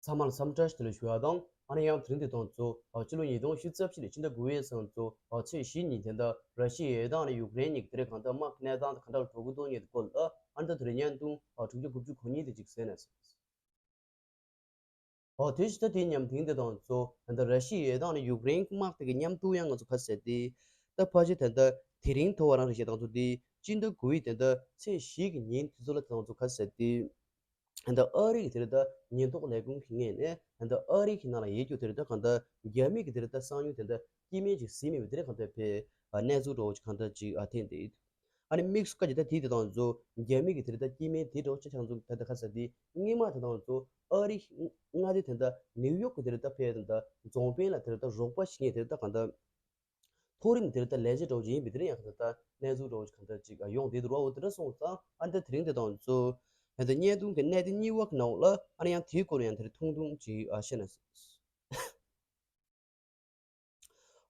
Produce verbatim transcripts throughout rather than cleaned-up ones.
ཚང་མ་ལ་འཚམས་འདྲི་ཞུ་ལ་ཞུ་བ་དང་། ཨ་ནི་ཡང་དེ་རིང་འདི་དང་གཙོ་ཨ་སྤྱི་ལོ་ཉིས་སྟོང་ཉི་ཤུ་རྩ་བཞི་ལོའི་ཕྱི་ཟླ་དགུ་པའི་ཚེས་གཙོ་ཨ་ཚེས་བཞི་ཉིན་དེ་འདྲ་ར་ཤི་ཡའི་དང་ཨ་ནི་ཡུཀ་རེན་གཉིས་ཀྱི་དེ་རིང་གང་ལྟར་དམག་གི་གནས་སྟངས་དེ་ག་འདྲ་འགྲོ་གི་འདུག་ཉིད་སྐོར་ལ་ཨ་ནི་ད་དེ་རིང་བརྙན་ཐུང་ཨ་དྲུག་བརྒྱ་དགུ་བཅུ་གོ་གཉིས་དེ་ཅིག་གསན་ན། ཨོ་དེ་ཕྱི་ཟླ་དེའི་མཉམ་དེང་དེ་དང་གཙོ་ད་ར་ཤི་ཡའི་དང་ཨ་ནི་ཡུཀ་རེན་དམག་དེ་གི་མཉམ་དུ་ཡང་ང་ཚོ་ག་ཟེར་ཏེ་ད་ཕལ་ཆེར་དེ་འདྲ་དེ་རིང་ཐོ་བ་རང་རེ་བཤད་དང་ཚོ་དེ་སྤྱི་ཟླ་དགུ་པའི་དེ་འདྲ་ཚེས་བཞི་གི་ཉིན་དེ་ཚོ་ལ་དེ་དང་ཚོ་ག་ཟེར་ཏེ། ད་ཨ་རི་གི་དེ་རེད་ད་ཉེན་རྟོག་ལས་ཁུངས་ཀྱི་ངོས་ནས་ད་ཨ་རི་གི་ནང་ལ་ཡོད་རྒྱུ་དེ་རེད་ད་གང་ལྟར་རྒྱ་མི་གི་དེ་རེད་ད་གསང་ཉུལ་དེ་འདྲ་སྐྱེ་དམན་ཅིག་ཟིན་མེད་པའི་དེ་རེད་གང་ལྟར་བའི་གནས་ཚུལ་འདྲ་བོ་ཅིག་གང་ལྟར་ཅིག་ཐོན་ཏེ་ཡོད། ཨ་ནི་དམིགས་སུ་བཀར་གྱི་ད་དེའི་དེ་དང་གཙོ་རྒྱ་མི་གི་དེ་རེད་ད་སྐྱེ་དམན་དེ་འདྲ་བོ་ཅིག་ཆང་འཛོམས་ད་ད་ཁ་ས་དེ་སྔོན་མ་དེ་དང་གཙོ་ཨ་རི་མངའ་སྡེ་དེ་འདྲ་ནིའུ་ཡོག་གི་དེ་རེད་ད་ཕའི་དེ་འདྲ་རྫོང་དཔོན་ལ་དེ་རེད་ད་རོགས་པ་བྱེད་མཁན་དེ་རེད་ད་གང་ལྟར། མཐོ་རིམ་དེར་ལྟ་ལས་བྱེད་འདྲ་བོ་ཅིག་ཡིན་པའི་དེར་ཡང་གང་ལྟར་གནས་ཚུལ་འདྲ་བོ་ཅིག་གང་ལྟར་ཅིག་ཡོང་བསྡད་འདུག་ར། འོ་དེ་འདྲ་སོང་ཙང་ཨ་ནི་ད་དེ་རིང་དེ་དང་གཙོ་ཨ་ནི་ད་བརྙན་ཐུང་གི་གནད་དེ་གཉིས་པ་གི་ནང་ལ་ཨ་ནི་ཡང་དེའི་སྐོར་ཡང་དེར་ཐུང་ཐུང་ཅིག་ཨ་བཤད་ན།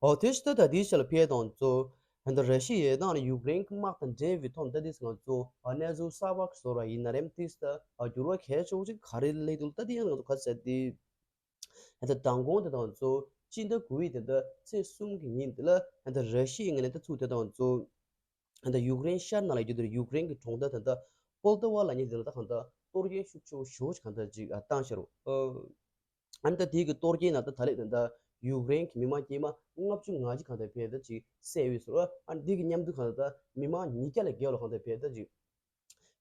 འོ་དེ་ཕྱི་ད་ད་དེའི་ཆ་ལ་ཕེབས་དང་གཙོ་ཨ་ནི་ད་ར་ཤི་ཡའི་དང་ཨ་ནི་ཡུཀ་རེན་གྱི་དམག་དང་འབྲེལ་བའི་ཐོག་ད་དེ་ང་ཚོ་ཨ་གནས་ཚུལ་གསར་པ་བཟོ་ར་ཡིན་ན་རེམ་ཏིས་ད་ཨ་འགྱུར་བ་གལ་ཆེ་བོ་ཅིག་ག་རེ་སླེབས་འདུག་ད་དེ་ཡང་ང་ཚོ་ག་ཟེར་དེ། ད་ལྟ་མདང་དགོང་དེ་དང་གཙོ་སྤྱི་ཟླ་དགུ་པའི་དེ་འདྲ་ཚེས་གསུམ་གྱི་ཉིན་དེ་ལ་ད་ལྟ་ར་ཤི་ཡའི་ངོས་ནས་ད་ཚུགས་དེ་དང་གཙོ་ད་ལྟ་ཡུཀ་རེན་ཤར་ནང་ལ་ཡོད་དེ་ཡུཀ་རེན་གྱི་གྲོང་རྡལ་དེ་འདྲ་པོལ་ཏོ་ཝ་ལབ་མཁན་དེ་ལ་ད་གང་ལྟར་གཏོར་སྐྱོན་ཤུགས་ཆེ་བོ་ཞེ་པོ་ཅིག་གང་ལྟར་ཅིག་བཏང་ཤར་རོ། ཨ་ནི་ད་དེའི་གི་གཏོར་སྐྱོན་ནང་ད་ད་ལེ་དེ་འདྲ་ཡུཀ་རེན་གྱི་མི་མང་སྐྱེས་མ་ལྔ་བཅུ་ང་གཅིག་གང་ལྟར་བས་ད་ཅིག་བསད་ཡོད་ཟེར་རོ། ཨ་ནི་དེ་གི་མཉམ་དུ་གང་ལྟར་ད་མི་མང་ཉིས་བརྒྱ་ལས་བརྒལ་བ་གང་ལྟར་བས་ད་ཅིག་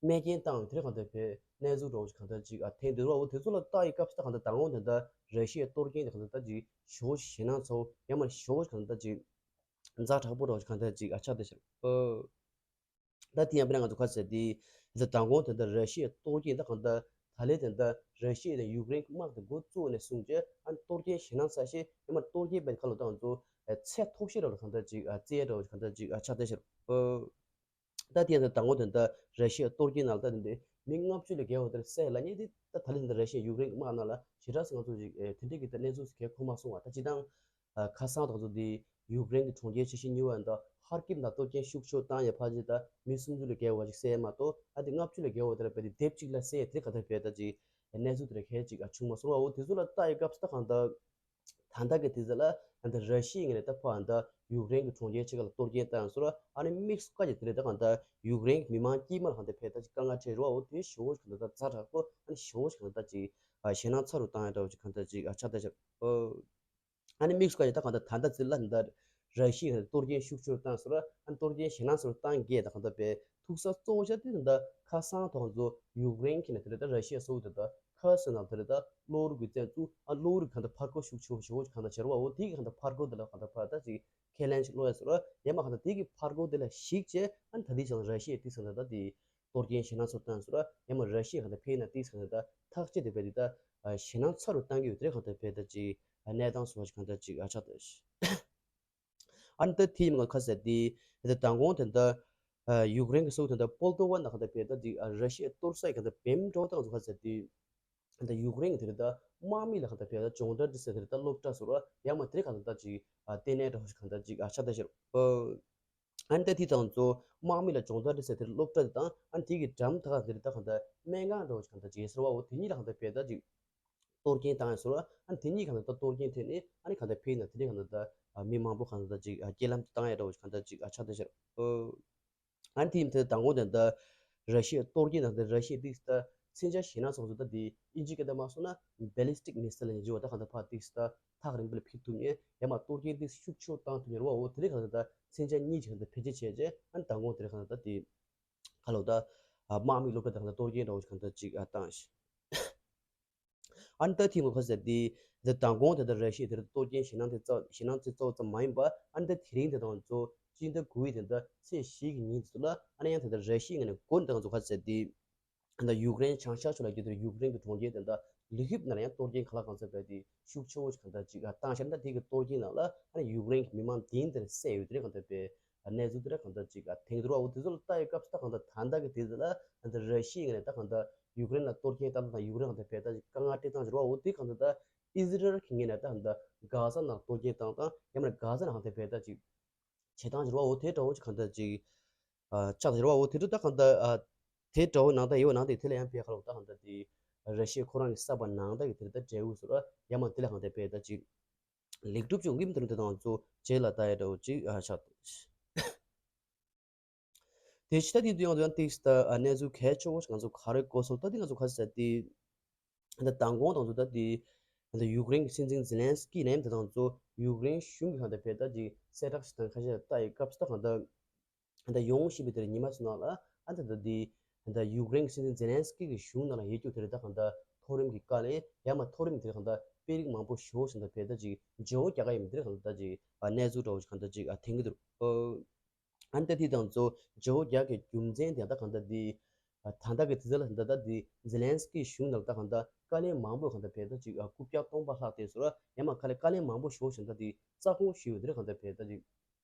རྨས་སྐྱོན་བཏང་དེ་རིང་གང་ལྟར་བས་གནས་ཚུལ་འདྲ་བོ་ཅིག་གང་ལྟར་ཅིག་ཨ་ཐེངས་འདི་རུ་འོ་དེ་ཚོ་ལ་ལྟ་ཡི་སྐབས་སུ་ད་གང་ལྟར་མདང་དགོང་དེ་འདྲ་ར་ཤི་ཡའི་གཏོར་སྐྱོན་དེ་གང་ལྟར་ད་ཅིག་ཞེ་པོ་ཞེད་སྣང་ཚ་བོ་ཡང་མ་ཞེ་པོ་གང་ལྟར་ཅིག་ཛ་དྲག་པོ་འདྲ་བོ་ཅིག་གང་ལྟར་ཅིག་ཨ་ཆགས་བསྡད་ཤག་ཨོ། ད་དེ་ཡང་དཔེར་ན་ང་ཚོ་ག་ཟེར་དེ་དེ་མདང་དགོང་དེ་འདྲ་ར་ཤི་ཡའི་གཏོར་སྐྱོན་ད་གང་ལྟར་ད་ལེ་དེ་འདྲ་ར་ཤི་ཡ་དང་ཡུཀ་རེན་གྱི་དམག་དེ་འགོ་བཙུགས་ནས་བཟུང་རྗེས་ཨ་གཏོར་སྐྱོན་ཞེད་སྣང་ཚ་ཤས་ཡང་མ་གཏོར་སྐྱོན་པའི་ཁ་ལོ་ད་ང་ཚོ་ཚད་མཐོ་ཤོས་འདྲ་བོ་གང་ལྟར་ཅིག་ཨ་རྩེད་འདྲ་བོ་གང་ལྟར་ཅིག་ཨ་ཆགས་བསྡད་ཤག་ཨོ། ད་དེ་ཡང་ད་དང་པོ་དེ་འདྲ་ར་ཤི་ཡ་གཏོར་སྐྱོན་ནང་ལ་ད་དེ་འདྲའི་མི་ལྔ་བཅུ་ལས་བརྒལ་བ་དེར་བསད་ལབ་མཁན་དེ་ད་ད་ལན་འདི་ར་ཤི་ཡ་ཡུཀ་རེན་གྱི་དམག་ནང་ལ་ཞེ་དྲག་སེ་ང་ཚོ་ཅིག་ཨེ་དེ་འདྲའི་གི་ད་གནས་ཚུལ་ཞིག་གས་གོ་མ་སོང་བ། ད་སྤྱིར་བཏང་ཨ་ཁ་སང་དང་ཚོ་འདི་ཡུཀ་རེན་གྱི་གྲོང་ཁྱེར་ཆེ་ཤོས་གཉིས་པ་འདི་ཧར་ཀིབ་ནང་གཏོར་སྐྱོན་ཤུགས་ཆེ་བཏང་ཡ་ཕལ་ཆེར་ད་མི་སུམ་ཅུ་ལས་བརྒལ་བ་ཅིག་བསད་མ་གཏོགས་ཨ་དེ་ལྔ་བཅུ་ལས་བརྒལ་བ་དེ་ལ་བས་དེ་དེབ་གཅིག་ལ་བསད་ཡ་དེ་ག་ད་བས་ད་ཅིག་གནས་ཚུལ་དེ་ར་གས་ཅིག་ཨ་བྱུང་མ་སོང་བ། འོ་དེ་ཚོ་ལ་ལྟ་ཡི་སྐབས་སུ་ད་གང་ལྟར། ད་ལྟ་གི་དུས་ཚོད་ལ་ད་ལྟ་ར་ཤི་ཡའི་ངོས་ནས་ད་ཕར་ད་ཡུཀ་རེན་གྱི་གྲོང་ཁྱེར་ཆེ་ཁག་ལ་གཏོར་སྐྱོན་བཏང་སོང་ར། ཨ་ནི་དམིགས་སུ་བཀར་གྱི་དེ་རེད། ད་གང་ལྟར་ཡུཀ་རེན་གྱི་མི་མང་དཀྱུས་མ་ལ་གང་ལྟར་ཕེབས་ད་ཅིག་དཀའ་ངལ་འཕྲད་རོགས། འོ་དེ་ཞེ་པོ་ཞིག་གང་ལྟར་ད་ཛ་དྲག་པོ་ཨ་ནི་ཞེ་པོ་ཞིག་གང་ལྟར་ད་ཅིག་ཨ་ཞེད་སྣང་ཚ་རུ་བཏང་ཡ་འདྲ་བོ་ཅིག་གང་ལྟར་ཅིག་ཨ་ཆགས་བསྡད་ཤག་ཨོ། ཨ་ནི་དམིགས་སུ་བཀར་གྱི་ད་གང་ལྟར་ད་ལྟ་ཚོད་ལ་ད་ར་ཤི་ཡའི་གཏོར་སྐྱོན་ཤུགས་ཆེ་རུ་བཏང་སོང་ར། ཨ་ནི་གཏོར་སྐྱོན་ཞེད་སྣང་ཚ་རུ་བཏང་གི་ད་གང་ལྟར་པའི་ཐུག་ས་གཙོ་བོ་ཆགས་དེ་ད་ལྟ་ཁ་སང་ཐོག་ཚོ་ཡུཀ་རེན་གྱི་ནས་དེ་རེད། ད་ར་ཤི་ཡ་སོགས་དེ་ད་ཁ་སོ་ནང་དེ་རེད། ད་གློག་རིག་གི་བཙན་འཛུལ་ཨ་གློག་རིག་གང་ལྟར་ཕར་རྒོལ་ཤུགས་ཆེ་བོ་ཞེ་བོ་གང་ལྟར་བྱེད་རོགས། འོ་དེ་གི་གང་ལྟར་ཕར་རྒོལ་དེ་ལ་གང་ལྟར་ཕར་ད་ཅིག་ཁས་ལེན་ཞིག་བློ་ཡ་སོ་ར། ཡང་མ་གང་ལྟར་དེ་གི་ཕར་རྒོལ་དེ་ལ་གཞིགས་བྱས་ཨ་ནི་ད་དེ་ཆ་ལ་ར་ཤི་ཡའི་དེ་ས་ད་ད་དེ་གཏོར་སྐྱོན་ཞེད་སྣང་ཚ་རུ་བཏང་སོང་ར། ཡང་མ་ར་ཤི་ཡ་གང་ལྟར་ཕེབས་ན་དེ་ས་ད་ད་ཐག་གཅོད་དེ་བས་དེ་ད་ཞེད་སྣང་ཚ་རུ་བཏང་གི་ཡོད། དེ་རེད། གང་ལྟར་བས་ད་ཅིག་གནས་སྟངས་སོ་བ་ཞིག་གང་ལྟར་ཅིག་ཨ་ཆགས་ད། ཨ་ནི་ད་དེ་ཡིན་ང་ཁ་ཟེར་དེ་ད་མདང་དགོང་དེ་འདྲ་ཡུཀ་རེན་གྱི་སོགས་དེ་འདྲ་པོལ་ཏོ་ཝ་ན་གང་ལྟར་བས་ད་དེ་ར་ཤི་ཡའི་གཏོར་ས་ཡི་གང་ལྟར་བེམ་འགྲོ་སྟངས་སུ་ཁ་ཟེར་དེ་ད་ཡུཀ་རེན་གྱི་དེ་འདྲ་དམག་མི་ལ་གང་ལྟར་བས་ད་སྦྱོང་བརྡར་འདི་ཟེར་དེ་ད་སློབ་གྲྭ་སོ་ར། ཡང་མ་དེ་གང་ལྟར་ད་ཅིག་ལྟེ་གནས་འདྲ་བོ་ཞིག་གང་ལྟར་ཅིག་ཨ་ཆགས་ད་ཤར། ཨ་ནི་ད་དེ་དང་ཚོ་དམག་མི་ལ་སྦྱོང་བརྡར་འདི་ཟེར་དེ་སློབ་གྲྭ་དེ་དང་ཨ་ནི་དེ་གི་འགྲམ་ད་ག་དེ་ད་གང་ལྟར་སྨན་ཁང་འདྲ་བོ་ཞིག་གང་ལྟར་ཅིག་ཟེར་བ། འོ་དེ་གཉིས་ལ་གང་ལྟར་བས་ད་ཅིག་གཏོར་སྐྱོན་བཏང་ཡ་སོ་ར། ཨ་ནི་དེ་གཉིས་གང་ལྟར་ད་གཏོར་སྐྱོན་ཐེབས་ནས་ཨ་ནི་གང་ལྟར་ཕེབས་ན་དེ་ནས་གང་ལྟར་ད་མི་མང་པོ་གང་ལྟར་ད་ཅིག་ཨ་རྐྱེན་ལམ་དུ་བཏང་ཡ་འདྲ་བོ་ཞིག་གང་ལྟར་ཅིག་ཨ་ཆགས་བསྡད་ཤག་ཨོ། ཨ་ནི་དེ་ཡིན་དུས་མདང་དགོང་དེ་འདྲ་ར་ཤི་ཡའི་གཏོར་སྐྱོན་དང་དེ་ར་ཤི་ཡའི་ཏིག་ད་མཚོན་ཆ་ཞེད་སྣང་སོང་ཚོ་ད་དེ་ཨིན་ཇི་སྐད་དུ་མ་སོང་ན་ballistic missile ལ་ཉེ་ཆེ་བ་ད་གང་ལྟར་ཕར་ཏིག་ད་ཐག་རིང་པོ་ལ་ཕེབས་ཐུབ་ཉེ་ཡ་མ་གཏོར་སྐྱོན་ཏིག་ཤུགས་ཆེ་བཏང་ཐུབ་ཉེ་ར་བ། འོ་དེ་རིང་གང་ལྟར་ད་མཚོན་ཆ་གཉིས་ཀྱི་གང་ལྟར་བེད་སྤྱོད་བྱས་རྗེས་ཨ་ནི་མདང་དགོང་དེ་རིང་གང་ལྟར་ད་དེ། ཁ་ལོ་ད། དམག་མི་སློབ་གྲྭ་དང་གཏོར་སྐྱོན་འདྲ་བོ་ཞིག་གང་ལྟར་ཅིག་བཏང་ཞིང་། ཨ་ནི་ད་ཐིམ་གོ་ཁ་ཟེར་དེ། འདི་མདང་དགོང་དེ་ལྟར་ར་ཤི་ཡ་དེར་གཏོར་སྐྱོན་ཞེད་སྣང་དེ་ཙམ་ཞེད་སྣང་དེ་ཙམ་ཙམ་མ་ཡིན་པ། ཨ་ནི་ད་དེ་རིང་དེ་དང་གཙོ་སྤྱི་ཟླ་དགུ་པའི་དེ་འདྲ་ཚེས་བཞི་གི་ཉིན་དེ་ཚོ་ལ་ཨ་ནི་ཡང་དེ་ལྟར་ར་ཤི་ཡའི་ངོས་ནས་འགོ་འདི་དང་གཙོ་ཁ་ཟེར་དེ། ད་ཡུཀ་རེན་བྱང་ཤར་ཕྱོགས་ལ་རྒྱུད་དེར་ཡུཀ་རེན་གྱི་གྲོང་ཁྱེར་དེ་འདྲ་ལི་ཧིབ་ནང་ལ་ཡང་གཏོར་སྐྱོན་ག་ལ་གང་འཚམ་བས་དེ་ཤུགས་ཆེ་བོ་ཞིག་གང་ལྟར་ཅིག་བཏང་ཤར། ད་དེ་གི་གཏོར་སྐྱོན་ནང་ལ་ཨ་ནི་ཡུཀ་རེན་གྱི་མི་མང་བདུན་དེར་བསད་ཡོད་དེ་རེད་གང་ལྟར་བས་གནས་ཚུལ་དེ་འདྲ་གང་ལྟར་ཅིག་ཐེངས་དུ་ར། འོ་དེ་ཚོ་ལ་ལྟ་ཡི་སྐབས་སུ་ད་གང་ལྟར་ད་ལྟ་གི་དུས་ཚོད་ལ་ད་ལྟ་ར་ཤི་ཡའི་ངོས་ནས་ད་གང་ལྟར་ཡུཀ་རེན་ལ་གཏོར་སྐྱོན་བཏང་སྟངས་དང་ཡུཀ་རེན་གང་ལྟར་བས་ད་ཅིག་དཀའ་ངལ་སྤྲད་སྟངས་ཅིག་ར། འོ་དེ་གང་ལྟར་ད་ཨི་ཟི་རལ་གྱི་ངོས་ནས་ད་གང་ལྟར་གྷ་ཟ་ནང་གཏོར་སྐྱོན་བཏང་སྟངས་ཡང་མིན་ན་གྷ་ཟ་ནང་གང་ལྟར་བས་ད་ཅིག་བྱེད་སྟངས་ཅིག་ར་བ། འོ་དེ་འདྲ་བོ་ཅིག་གང་ལྟར་ཅིག་ཨ་ཆགས་ཟེར་བ། འོ་དེ་འདྲ་ད་གང་ལྟར་ཨ་དེ་འདྲ་བོ་ནང་ལྟར་ཡོད་ནང་དེ་དེ་ལ་ཡང་ཕེ་ཁ་ལོ་ད་གང་ལྟར་དེ་ ར་ཤི་ཡ་ཁོ་རང་གི་གསར་པ་ནང་ལྟར་གྱི་དེ་རེད། ད་འབྲས་བུ་ཟེར་བ་ཡང་མ་དེ་ལ་གང་ལྟར་བས་ད་ཅིག་ལེགས་གྲུབ་བྱུང་གི་མི་དེ་རུ་དེ་དང་ཚོ་རྗེས་ལ་ལྟ་ཡ་འདྲ་བོ་ཅིག་ཨ་ཆགས། དེ་ཕྱི་ད་དེ་དུས་ཡང་དུ་ཡང་ཏིག་ད་གནས་ཚུལ་གལ་ཆེ་བོ་ཞིག་ང་ཚོ་ག་རེ་གོ་སོང་ད་དེ་ང་ཚོ་ག་ཟེར་དེ་ད་མདང་དགོང་དང་ཚོ་ད་དེ་ད་ཡུཀ་རེན་གྱི་སྲིད་འཛིན་ཛེ་ལན་སི་ཀི་ནས་དེ་དང་ཚོ་ཡུཀ་རེན་གཞུང་གི་གང་ལྟར་བས་ད་ཅིག་གསལ་བསྒྲགས་ཤིག་དང་ཁ་ཤས་ལྟ་ཡི་སྐབས་སུ་ད་གང་ལྟར་ད་ཡོང་བཞིན་པའི་དེར་ཉི་མ་ཚོ་ནང་ལ་ཨ་ད་ད་དེ་ད་ཡུཀ་རེན་གྱི་སྲིད་འཛིན་ཛེ་ལན་སི་ཀི་གི་གཞུང་ནང་ལ་ཡོད་རྒྱུ་དེ་རེད། ད་གང་ལྟར་མཐོ་རིམ་གྱི་བཀའ་ལས་ཡང་མ་མཐོ་རིམ་དེ་རེད། གང་ལྟར་དཔེ་རིགས་མང་པོ་ཞེ་པོ་ཞིག་ད་བས་ད་ཅིག་བརྗེ་བོ་རྒྱག་ག་ཡིན་མི་དེ་རེད། གང་ལྟར་ད་ཅིག་གནས་ཚུལ་འདྲ་བོ་ཞིག་གང་ལྟར་ཅིག་ཐོན་གྱི་འདུག་ཨ་ནི་ད་དེ་དང་ཚོ་བརྗེ་བོ་རྒྱག་གི་རྒྱུ་མཚན་དེ་ད་གང་ལྟར་དེ་ད་ལྟ་གི་དུས་ཚོད་ལ་ད་ལྟ་དེ་ཛེ་ལན་སི་ཀི་གཞུང་ནང་ད་གང་ལྟར་བཀའ་ལན་མང་པོ་གང་ལྟར་བས་ད་ཅིག་རྐུབ་བཀྱག་སྟོང་པ་ལྷག་དེ་ཚོ་ཡང་མ་ཁ་ལས་བཀའ་ལན་མང་པོ་ཞེ་པོ་ཞིག་ད་དེ་རྩ་དགོངས་ཞུས་ཡོད་དེ་རེད། གང་ལྟར་བས་ད་ཅིག་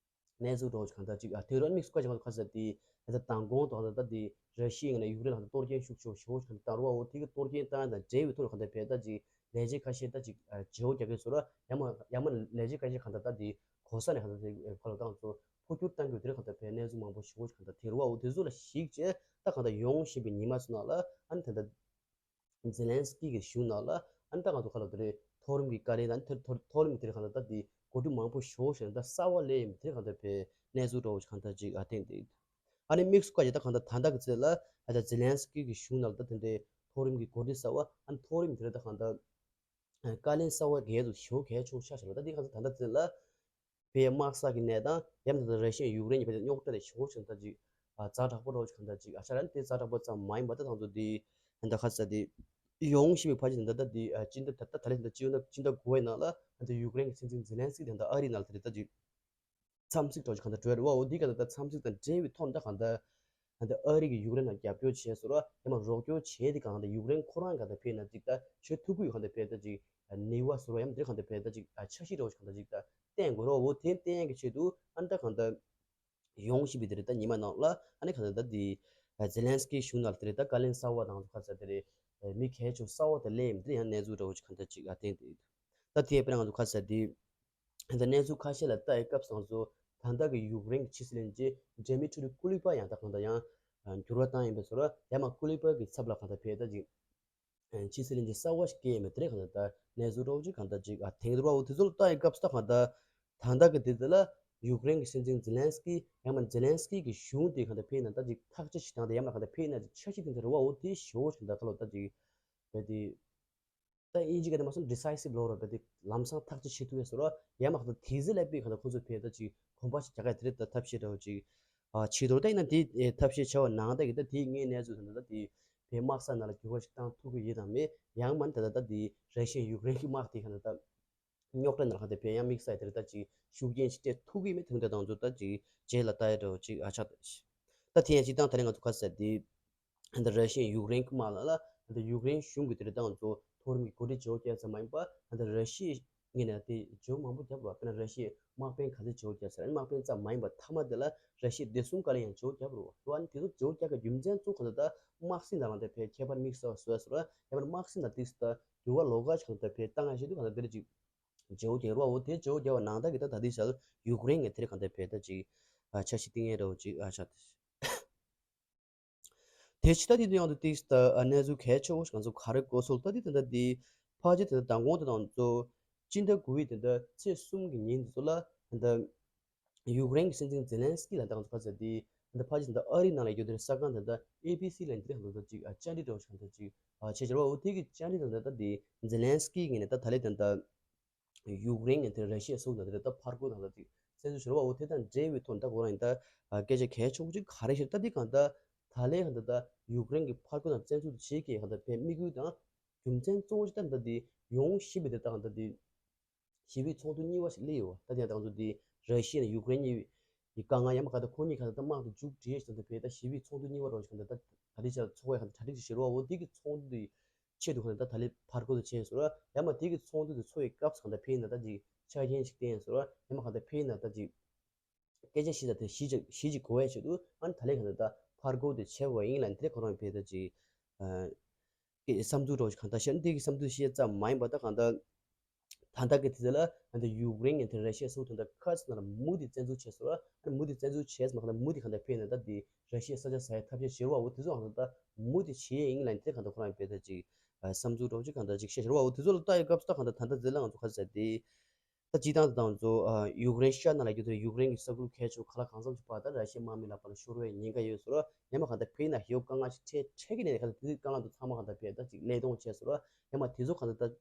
གནས་ཚུལ་འདྲ་བོ་ཞིག་གང་ལྟར་ཅིག་ཨ་དེ་རུ་དམིགས་སུ་བཀར་ཅིག་ང་ཚོ་ཁ་ཟེར་དེ་ད་ལྟ་མདང་དགོང་དང་ད་ལྟ་དེ་ར་ཤི་ཡའི་ངོས་ནས་ཡུཀ་རེན་ལ་ད་གཏོར་སྐྱོན་ཤུགས་ཆེ་བོ་ཞེ་པོ་ཞིག་གང་ལྟར་བཏང་རེད་བ། འོ་དེ་གི་གཏོར་སྐྱོན་བཏང་ཡ་དང་འབྲེལ་བའི་ཐོག་ནས་གང་ལྟར་བས་ད་ཅིག་ལས་བྱེད་ཁ་ཤས་ད་ཅིག་ཨ་བརྗེ་བོ་རྒྱག་གི་ཚོ་ར་ཡང་མ་ཡང་མ་ལས་བྱེད་ཁ་ཤས་གང་ལྟར་ད་དེ་གོ་ས་ནས་གང་ལྟར་དེ་ཁ་ལོ་བཏང་ཚོ་འཕོ་འགྱུར་བཏང་གི་ཡོད་དེ་རེད། གང་ལྟར་བས་གནས་ཚུལ་མང་པོ་ཞེ་པོ་ཞིག་གང་ལྟར་དེ་རུ་བ། འོ་དེ་ཚོ་ལ་གཞིགས་བྱས་ད་གང་ལྟར་ཡོང་བཞིན་པའི་ཉི་མ་ཚོ་ནང་ལ་ཨ་ནི་ད་ལྟ་ཛེ་ལན་སི་ཀི་གི་གཞུང་ནང་ལ་ཨ་ནི་ད་ང་ཚོ་ཁ་ལོ་དེ་རེད། མཐོ་རིམ་གྱི་བཀའ་ལན་ད་ནི་མཐོ་མཐོ་རིམ་དེ་རེད། གང་ལྟར་ད་དེ་གོ་སྒྲིག་མང་པོ་ཞེ་པོ་ཞིག་ད་གསར་བ་སླེབས་ཡིན་མི་དེ་རེད། གང་ལྟར་བས་གནས་ཚུལ་འདྲ་བོ་ཞིག་གང་ལྟར་ཅིག་ཨ་བཏང་དེ། ཨ་ནི་དམིགས་སུ་བཀར་ཅིག་ད་གང་ལྟར་ད་ལྟ་གི་ཚེ་ལ་ཨ་ད་ཛེ་ལན་སི་ཀི་གི་གཞུང་ནང་ལ་ད་དེ་འདྲའི་མཐོ་རིམ་གྱི་གོ་སྒྲིག་གསར་བ་ཨ་ནི་མཐོ་རིམ་དེ་རེད། ད་གང་ལྟར་བཀའ་ལན་གསར་བ་གལ་དུ་ཞེ་པོ་གལ་ཆེན་པོ་ཆགས་བཞག་པ་ད་འདི་གང་ལྟར་ད་ལྟ་ཚེ་ལ་བའི་དམག་ས་གི་གནས་སྟངས་ཡང་ད་ལྟ་ར་ཤི་ཡ་ཡུཀ་རེན་གྱི་བར་དུ་རྙོག་དྲ་དེ་ཞེ་པོ་ཞིག་ད་ཅིག་ཨ་ཛ་དྲག་པོ་འདྲ་བོ་ཞིག་གང་ལྟར་ཅིག་ཨ་ཤ་ར་ནི་དེ་ཛ་དྲག་པོ་ཙམ་མ་ཡིན་པ་ད་ད་ང་ཚོ་འདི་ད་ལྟ་ཁ་ས་དེ་ཡོང་བཞིན་པའི་ཕ་ཅིག་ད་ལྟ་འདི་ཨ་སྤྱི་ཟླ་ད་ལྟ་ད་ལན་ད་ལྟ་སྤྱི་ཟླ་སྤྱི་ཟླ་དགུ་པའི་ནང་ལ་ད་ལྟ་ཡུཀ་རེན་གྱི་སྲིད་འཛིན་ཛེ་ལན་སི་ཀི་དེ་ད་ལྟ་ཨ་རིའི་ནང་ལ་དེ་རེད་ད་ཅིག་འཚམས་གཟིགས་འདྲ་བོ་ཞིག་གང་ལྟར་འགྲོ་ཡ་རེད་བ། འོ་འདི་ག་ད་ལྟ་འཚམས་གཟིགས་དང་འབྲེལ་བའི་ཐོག་ནས་ད་གང་ལྟར་ད་ལྟ་ཨ་རི་གིས་ཡུཀ་རེན་ལ་རྒྱབ་སྐྱོར་བྱས་སོང་ར་ཡང་མ་རོགས་སྐྱོར་བྱས་ཏེ་གང་ལྟར་ཡུཀ་རེན་ཁོ་རང་གང་ལྟར་ཕེབས་ན་ཅིག་ད་བྱེད་ཐུབ་ཀྱི་ཡོད། གང་ལྟར་ཕེབས་ད་ཅིག་ནུས་པ་སོར་བ་ཡང་དེ་གང་ལྟར་ཕེབས་ད་ཅིག་འཆར་གཞི་འདྲ་བོ་ཞིག་གང་ལྟར་ཅིག་ད་བསྟན་དགོས་ར། འོ་དེ་བསྟན་ཡག་གི་ཆེད་དུ་ཨ་ནི་ད་གང་ལྟར་ཡོང་བཞིན་པའི་དེ་རེད། ད་ཉི་མ་ནང་ལ་ཨ་ནི་གང་ལྟར་ད་དེ་ཛེ་ལན་སི་ཀི་གཞུང་ནང་ལ་དེ་རེད། ད་བཀའ་བློན་གསར་བ་དང་ཁ་ས་དེ་རེད། མི་གལ་ཆེ་གསར་བ་དེ་སླེབས་ཡིན། དེ་ཡང་གནས་ཚུལ་འདྲ་བོ་ཞིག་གང་ལྟར་ཅིག་ཨ་བསྟན་དེ་ད་དེ་ཡང་དཔེར་ན་ང་ཚོ་ཁ་ས་དེ་ད་གནས་ཚུལ་ཁ་ཤས་ལ་ལྟ་ཡི་སྐབས་སུ་ང་ཚོ་ད་ལྟ་གི་ཡུཀ་རེན་གྱི་ཕྱི་སྲིད་བློན་ཆེན་ཌི་མི་ཊི་རི་ཀུ་ལི་པ་ཡང་ད་གང་ལྟར་ཡང་འགྱུར་བ་བཏང་ཡིན་པའི་ཚོར་བ་ཡང་མ་ཀུ་ལི་པ་གི་ཚབ་ལ་གང་ལྟར་ཕེབས་ད་ཅིག་ཕྱི་སྲིད་བློན་ཆེན་གསར་བ་ཞིག་སྐྱེས་མེད་དེ་རེད། གང་ལྟར་ད་གནས་ཚུལ་འདྲ་བོ་ཅིག་གང་ལྟར་ཅིག་ཨ་ཐེངས་རེ་བ་འོ་དེ་ཚོ་ལ་ལྟ་ཡི་སྐབས་སུ་ད་གང་ལྟར་ད་ལྟ་གི་དེ་དེ་ལ་ཡུཀ་རེན་གྱི་སྲིད་འཛིན་ཛེ་ལན་སི་ཀི་ཡང་མ་ཛེ་ལན་སི་ཀི་གི་གཞུང་དེ་གང་ལྟར་ཕེབས་ན་ད་ཅིག་ཐག་གཅོད་བྱེད་སྟངས་དེ་ཡང་མ་གང་ལྟར་ཕེབས་ན་ཅིག་འཆར་གཞི་དེ་འདྲ་རེ་བ་འོ་དེ་ཞེ་པོ་ཞིག་ད་ག་ལོ་ད་ཅིག་བས་དེ། ད་དབྱིན་ཇི་སྐད་དུ་མ་སོང་ཌི་སའི་སིབ་ལོ་རོ་བས་དེ་ལམ་སང་ཐག་གཅོད་བྱེད་ཐུབ་ཡས་སོ་རོ་ཡང་མ་གཏོགས་དེ་ཚེ་ལ་པའི་ག་ད་ཁོ་ཚོ་བས་ད་ཅིག་གོམ་པ་ཞིག་རྒྱག་ག་དེ་རེད། ད་ཐབས་ཤེས་འདྲ་བོ་ཅིག་ཨ་བྱེད་དོ། ད་ཡིན་ན་དེ་ཐབས་ཤེས་བྱ་བ་ནང་ད་གི་ད་དེའི་ངའི་གནས་ཚུལ་དེ་འདྲ་ད་དེ་བས་དམག་ས་ནང་ལ་འགྱུར་བ་ཞིག་བཏང་ཐུབ་ཀྱི་ཡོད་དམ་མེད་ཡང་མ་ད་ད་ད་དེ་ར་ཤི་ཡ་ཡུཀ་རེན་གྱི་དམག་དེ་ག་ད་ད་རྙོག་དྲ་ནང་ལ་ག་ད་བས་ཡང་དམིགས་བསལ་དེ་རེད། ད་ཅིག་ཤུགས་རྐྱེན་ཞིག་སྤྲད་ཐུབ་ཀྱི་མེད་དེ་འདྲ་དང་ཚོ་ད་ཅིག་རྗེས་ལ་ལྟ་ཡས་འདྲ་བོ་ཅིག་ཨ་ཆགས་ད་དེ་ཡང་སྤྱིར་བཏང་ད་རེས་ང་ཚོ་ཁ་ས་དེ། ད་ར་ཤི་ཡ་ཡུཀ་རེན་གྱི་དམག་ལ་ལ་ད་ཡུཀ་རེན་གཞུང་གི་དེ་རིང་ད་ང་ཚོ་མཐོ་རིམ་གྱི་འགོ་ཁྲིད་བརྗེ་བོ་བརྒྱབ་ཙམ་མ་ཡིན་པ་ད་ར་ཤི་ཡའི་ངོས་ནས་དེ་བརྗེ་བོ་མང་པོ་བརྒྱབ་རོགས། དཔེར་ན་ར་ཤི་ཡའི་དམག་དཔོན་ག་ཚོད་བརྗེ་བོ་བརྒྱབ་ཟེར་ན་དམག་དཔོན་ཙམ་མ་ཡིན་པ་མཐའ་མ་དེ་ལ་ར་ཤི་ཡའི་བདེ་སྲུང་བཀའ་བློན་ཡང་བརྗེ་བོ་བརྒྱབ་རོགས། ལོ་ཨ་ནི་དེ་ཚོ་བརྗེ་བོ་བརྒྱབ་པའི་རྒྱུ་མཚན་གཙོ་བོ་ག་ད་ད་དམག་སྲིད་ནང་ལ་དེ་བས་ཁྱད་པར་དམིགས་བསལ་བཟོས་ཟེར་བ་ཡང་ན་དམག་སྲིད་ནང་དེ་ད་འགྱུར་བ་ལོགས་ཀ་ཆགས་ད་བས་བཏང་ཡ་ཞིག་འདུག་ག་ད་དེ་རེད་ཅིག་བརྗེ་བོ་བརྒྱབ་རོགས། འོ་དེ་བརྗེ་བོ་བརྒྱབ་པ་ནང་ད་གི་ད་ད་དེ་ཞལ་ཡུཀ་རེན་ངས་དེ་རིང་ག་ད་བས་ད་ཅིག་ཆ་ཤས་ཏིང་ངེ་འདྲ་བོ་ཅིག་ཨ་ཆགས་ཏེ། དེ་ཕྱི་ད་དེ་དུས་ཡང་དུ་ཏིག་ད་གནས་ཚུལ་གལ་ཆེ་བོ་ཞིག་ང་ཚོ་ག་རེ་གོ་སོང་ད་དེ་ད་དེ་ཕལ་ཆེར་དེ་ད་མདང་དགོང་དེ་དང་ཚོ་སྤྱི་ཟླ་དགུ་པའི་དེ་ད་ཚེས་གསུམ་གྱི་ཉིན་དེ་ཚོ་ལ་ད་ཡུཀ་རེན་གྱི་སྲིད་འཛིན་ཛེ་ལན་སི་ཀི་ལ་ད་ང་ཚོ་ག་ཚོད་དེ་ད་ཕལ་ཆེར་ད་ཨ་རི་ནང་ལ་ཡོད་དེ་ས་ཁང་དེ་ད་ཨེ་བི་སི་ལ་དེ་ད་ཅིག་བཅར་འདྲི་འདྲ་བོ་ཞིག་ད་ཅིག་བྱས་བྱས་ར་བ། འོ་དེ་གི་བཅར་འདྲི་དང་ད་ད་དེ་ཛེ་ལན་སི་ཀི་ངོས་ནས་ད་ད་ལེ་དེ་ད། ཡུཀ་རེན་ངོས་དེ་ར་ཤི་ཡ་སོགས་དང་དེ་རེད། ད་ཕར་རྒོལ་དང་ད་དེ་བཙན་འཛུལ་ཞུ་བ་འོ་དེ་དང་འབྲེལ་བའི་ཐོག་ད་ཁོ་རང་ཡིན་ད་སྐད་ཆ་གལ་ཆེན་པོ་ཅིག་ག་རེ་ཞིག་ད་དེ་གང་ད་ད་ལའི་གང་ད་ད་ཡུཀ་རེན་གྱི་ཕར་རྒོལ་དང་བཙན་འཛུལ་བྱེད་ཀྱི་གང་ད་བའི་དམིགས་ཡུལ་དང་རྒྱུ་མཚན་གཙོ་བོ་ཞིག་ད་ད་དེ་ཡོང་བཞིན་པའི་དེ་ད་གང་ད་དེ་ཞི་བའི་ཚོགས་འདུ་གཉིས་པ་ཞིག་སླེབས་ཡོད་པ། ད་དེ་ད་ང་ཚོ་དེ་ར་ཤི་ཡ་ནས་ཡུཀ་རེན་གཉིས་ཀྱི་དཀའ་ངལ་ཡང་མ་གང་ད་ཁོ་གཉིས་གང་ད་ད་དམག་དེ་མཇུག་སྒྲིལ་ཞིག་ད་ད་བའི་ད་ཞི་བའི་ཚོགས་འདུ་གཉིས་པ་རོ་ཞིག་གང་ད་ད་ད་དེ་ཞིག་ཚོགས་པའི་གང་ད་གྲ་སྒྲིག་ཞིག་བྱེད་རོགས་འོ་དེ་གི་ཚོགས་འདུ་དེ། ཆེད་དུ་གང་ལྟར་ད་ལྟ་ཕར་རྒོལ་དུ་ཕྱིན་ཟེར་བ་ཡང་མ་དེ་གི་ཚོགས་འདུ་དེ་ཚོགས་པའི་སྐབས་སུ་གང་ལྟར་ཕེབས་ན་ད་ཅིག་ཆ་རྐྱེན་ཞིག་བསྟན་ཟེར་བ་ཡང་མ་གང་ལྟར་ཕེབས་ན་ད་ཅིག་སྐད་ཆ་བཤད་ད་དེ་གཞི་ཅིག་གཞི་ཅིག་གོ་ཡ་ཆེད་དུ་ཨ་ནི་ད་ལྟ་གང་ལྟར་ད་ཕར་རྒོལ་དུ་ཕྱིན་པ་ཡིན་ལ་དེ་ཁོ་རང་ཕེབས་ད་ཅིག་ཨ་བསམ་ཚུལ་འདྲ་བོ་ཞིག་གང་ལྟར་བཤད་འདི་གི་བསམ་ཚུལ་བཤད་ཙམ་མ་ཡིན་པ་ད་གང་ལྟར། ད་ལྟ་གི་དུས་ཚོད་ལ་ཨ་ནི་ཡུཀ་རེན་གྱི་དེ་ར་ཤི་ཡ་སུ་དེ་འདྲ་ཁ་སི་ན་ལ་མུ་དེ་བཙན་འཛུལ་བྱས་སོང་ར། ཨ་ནི་མུ་དེ་བཙན་འཛུལ་བྱས་སོང་ན་མུ་དེ་གང་ལྟར་ཕེ་ན་ད་དེ་ར་ཤི་ཡ་ས་ཆ་ཟ་ཡ་ཐབས་ཤེས་བྱེད་ར་བ་འོ་དེ་ཚོ་གང་ལྟར་ད་མུ་དེ་བྱེད་ཡས་ཡིན་ལ་དེ་གང་ལྟར་ཁོ་རང་དཔེ་ད་ཅིག་བསམ་ཚུལ་འདྲ་བོ་ཅིག་གང་ལྟར་ཅིག་བཤད་བྱེད་ར་བ་འོ་དེ་ཚོ་ལ་ལྟ་ཡི་སྐབས་སུ་ད་གང་ལྟར་ད་ལྟ་ཟེར་ལ་ང་ཚོ་ཁ་ཟེར་དེ། ད་སྤྱིར་བཏང་དུ་ང་ཚོ་ཡུཀ་རེན་ཤར་ནང་ལ་རྒྱུ་དེ་ཡུཀ་རེན་གྱི་ས་ཁུལ་གལ་ཆེ་ཁ་ལག་གང་འཚམ་ཅིག་བར་ད་ར་ཤི་ཡ་དམག་མི་ལག་པ་ལ་ཤོར་བའི་ཉེན་ཁ་ཡོད་སོང་ར། ཡང་མ་གང་ལྟར་ཕེ་ན་ཧེའུ་དཀའ་ངལ་ཞིག་འཕྲད་འཕྲད་ཀྱི་ནས་གང་ལྟར་དེ་དུས་དཀའ་ངལ་དུ་ཚང་མ་གང་ལྟར་ཕེ་ད་ཅིག་ལས་གཏོང་བྱས་སོང་ར། ཡང་མ་དེ་ཚོ་གང་ལྟར་ད།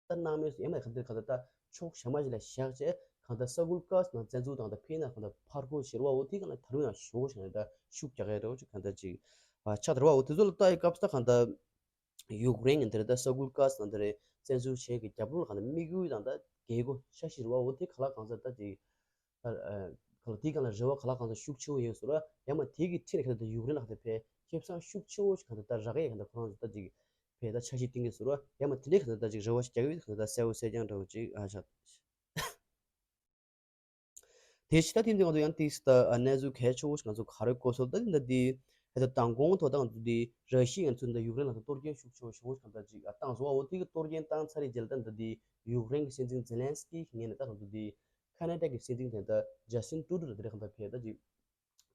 ད་སྣང་མེད་སུ་ཡང་མ་གང་ལྟར་གང་ལྟར་ད་ཕྱོགས་ཞྭ་མ་ཞིག་ལ་བཞག་བྱས་གང་ལྟར་ས་ཁུལ་ཀ་སི་ནང་བཙན་འཛུལ་དང་ད་ཕེ་ན་གང་ལྟར་ཕར་རྒོལ་བྱེད་ར་བ་འོ་དེ་གང་ལྟར་ད་རུང་ཡང་ཞོག་ཞིག་ནས་ད་ཤུགས་རྒྱག་ཡ་ར་བ་ཅིག་གང་ལྟར་ཅིག་ཨ་ཆགས་ར་བ་འོ་དེ་ཚོ་ལ་ལྟ་ཡི་སྐབས་སུ་ད་གང་ལྟར། ཡུཀ་རེན་གྱི་འདིར་ད་ས་ཁུལ་ཀ་སི་ནང་དེར་བཙན་འཛུལ་བྱེད་ཀྱི་རྒྱབ་ལོགས་ལ་གང་ལྟར་དམིགས་ཡུལ་དང་ད་རྒྱལ་སྒོ་འཆར་གཞི་རེད་བ། འོ་དེ་ག་ལ་གང་ཟེར་ད་ཅིག་ཨ་ཨ་ག་ལ་དེ་གང་ལ་རེ་བ་ག་ལ་གང་ཟེར་ཤུགས་ཆེ་བོ་ཡོད་ཟེར་བ། ཡང་མ་དེ་གི་འཕྲིན་གང་ལྟར་ད་ཡུཀ་རེན་ལ་གང་ལྟར་ཕེ་ཁེ་བཟང་ཤུགས་ཆེ་བོ་ཞིག་གང་ལྟར་ད་རག་ཡས་གང་ལྟར་ཁོ་རང་ཚོ་ད་ཅིག་ཕེ་ད་འཆར་གཞི་བཏིང་གི་ཟེར་བ། ཡང་མ་དེ་འདྲའི་གང་ལྟར་ད་ཅིག་རེ་བ་ཞིག་རྒྱག་གི་ཡོད་གང་ལྟར་ད་གསལ་བོ་གསལ་རྐྱང་འདྲ་བོ་ཅིག་ཨ་ཆགས། དེ་ཕྱི་ད་ཐེངས་འདི་ང་ཚོ་ཡང་ཏིས་ད་གནས་ཚུལ་གལ་ཆེ་བོ་ཞིག་ང་ཚོ་ག་རེ་གོ་སོང་ད་འདི་འདི་ཧེ་ད་མདང་དགོང་ཐོག་ད་ང་ཚོ་འདི་ར་ཤི་ཡ་ཚོས་འདི་ཡུཀ་རེན་ལ་ད་གཏོར་སྐྱོན་ཤུགས་ཆེ་བོ་ཞེ་བོ་ཞིག་གང་ལྟར་ཅིག་བཏང་སོང་བ། འོ་དེ་གི་གཏོར་སྐྱོན་བཏང་ཚར་རེད་རྗེས་ལ་ད་འདི་འདི་ཡུཀ་རེན་གི་སྲིད་འཛིན་ཛེ་ལན་སི་ཀི་ངོས་ནས་ད་ང་ཚོ་འདི་ཁ་ན་ཌ་གི་སྲིད་འཛིན་དེ་ད་ཇ་སི་ཊིན་ཊུ་རུ་ལ་དེ་རེད་གང་ལྟར་ཕེ་ད་ཅིག་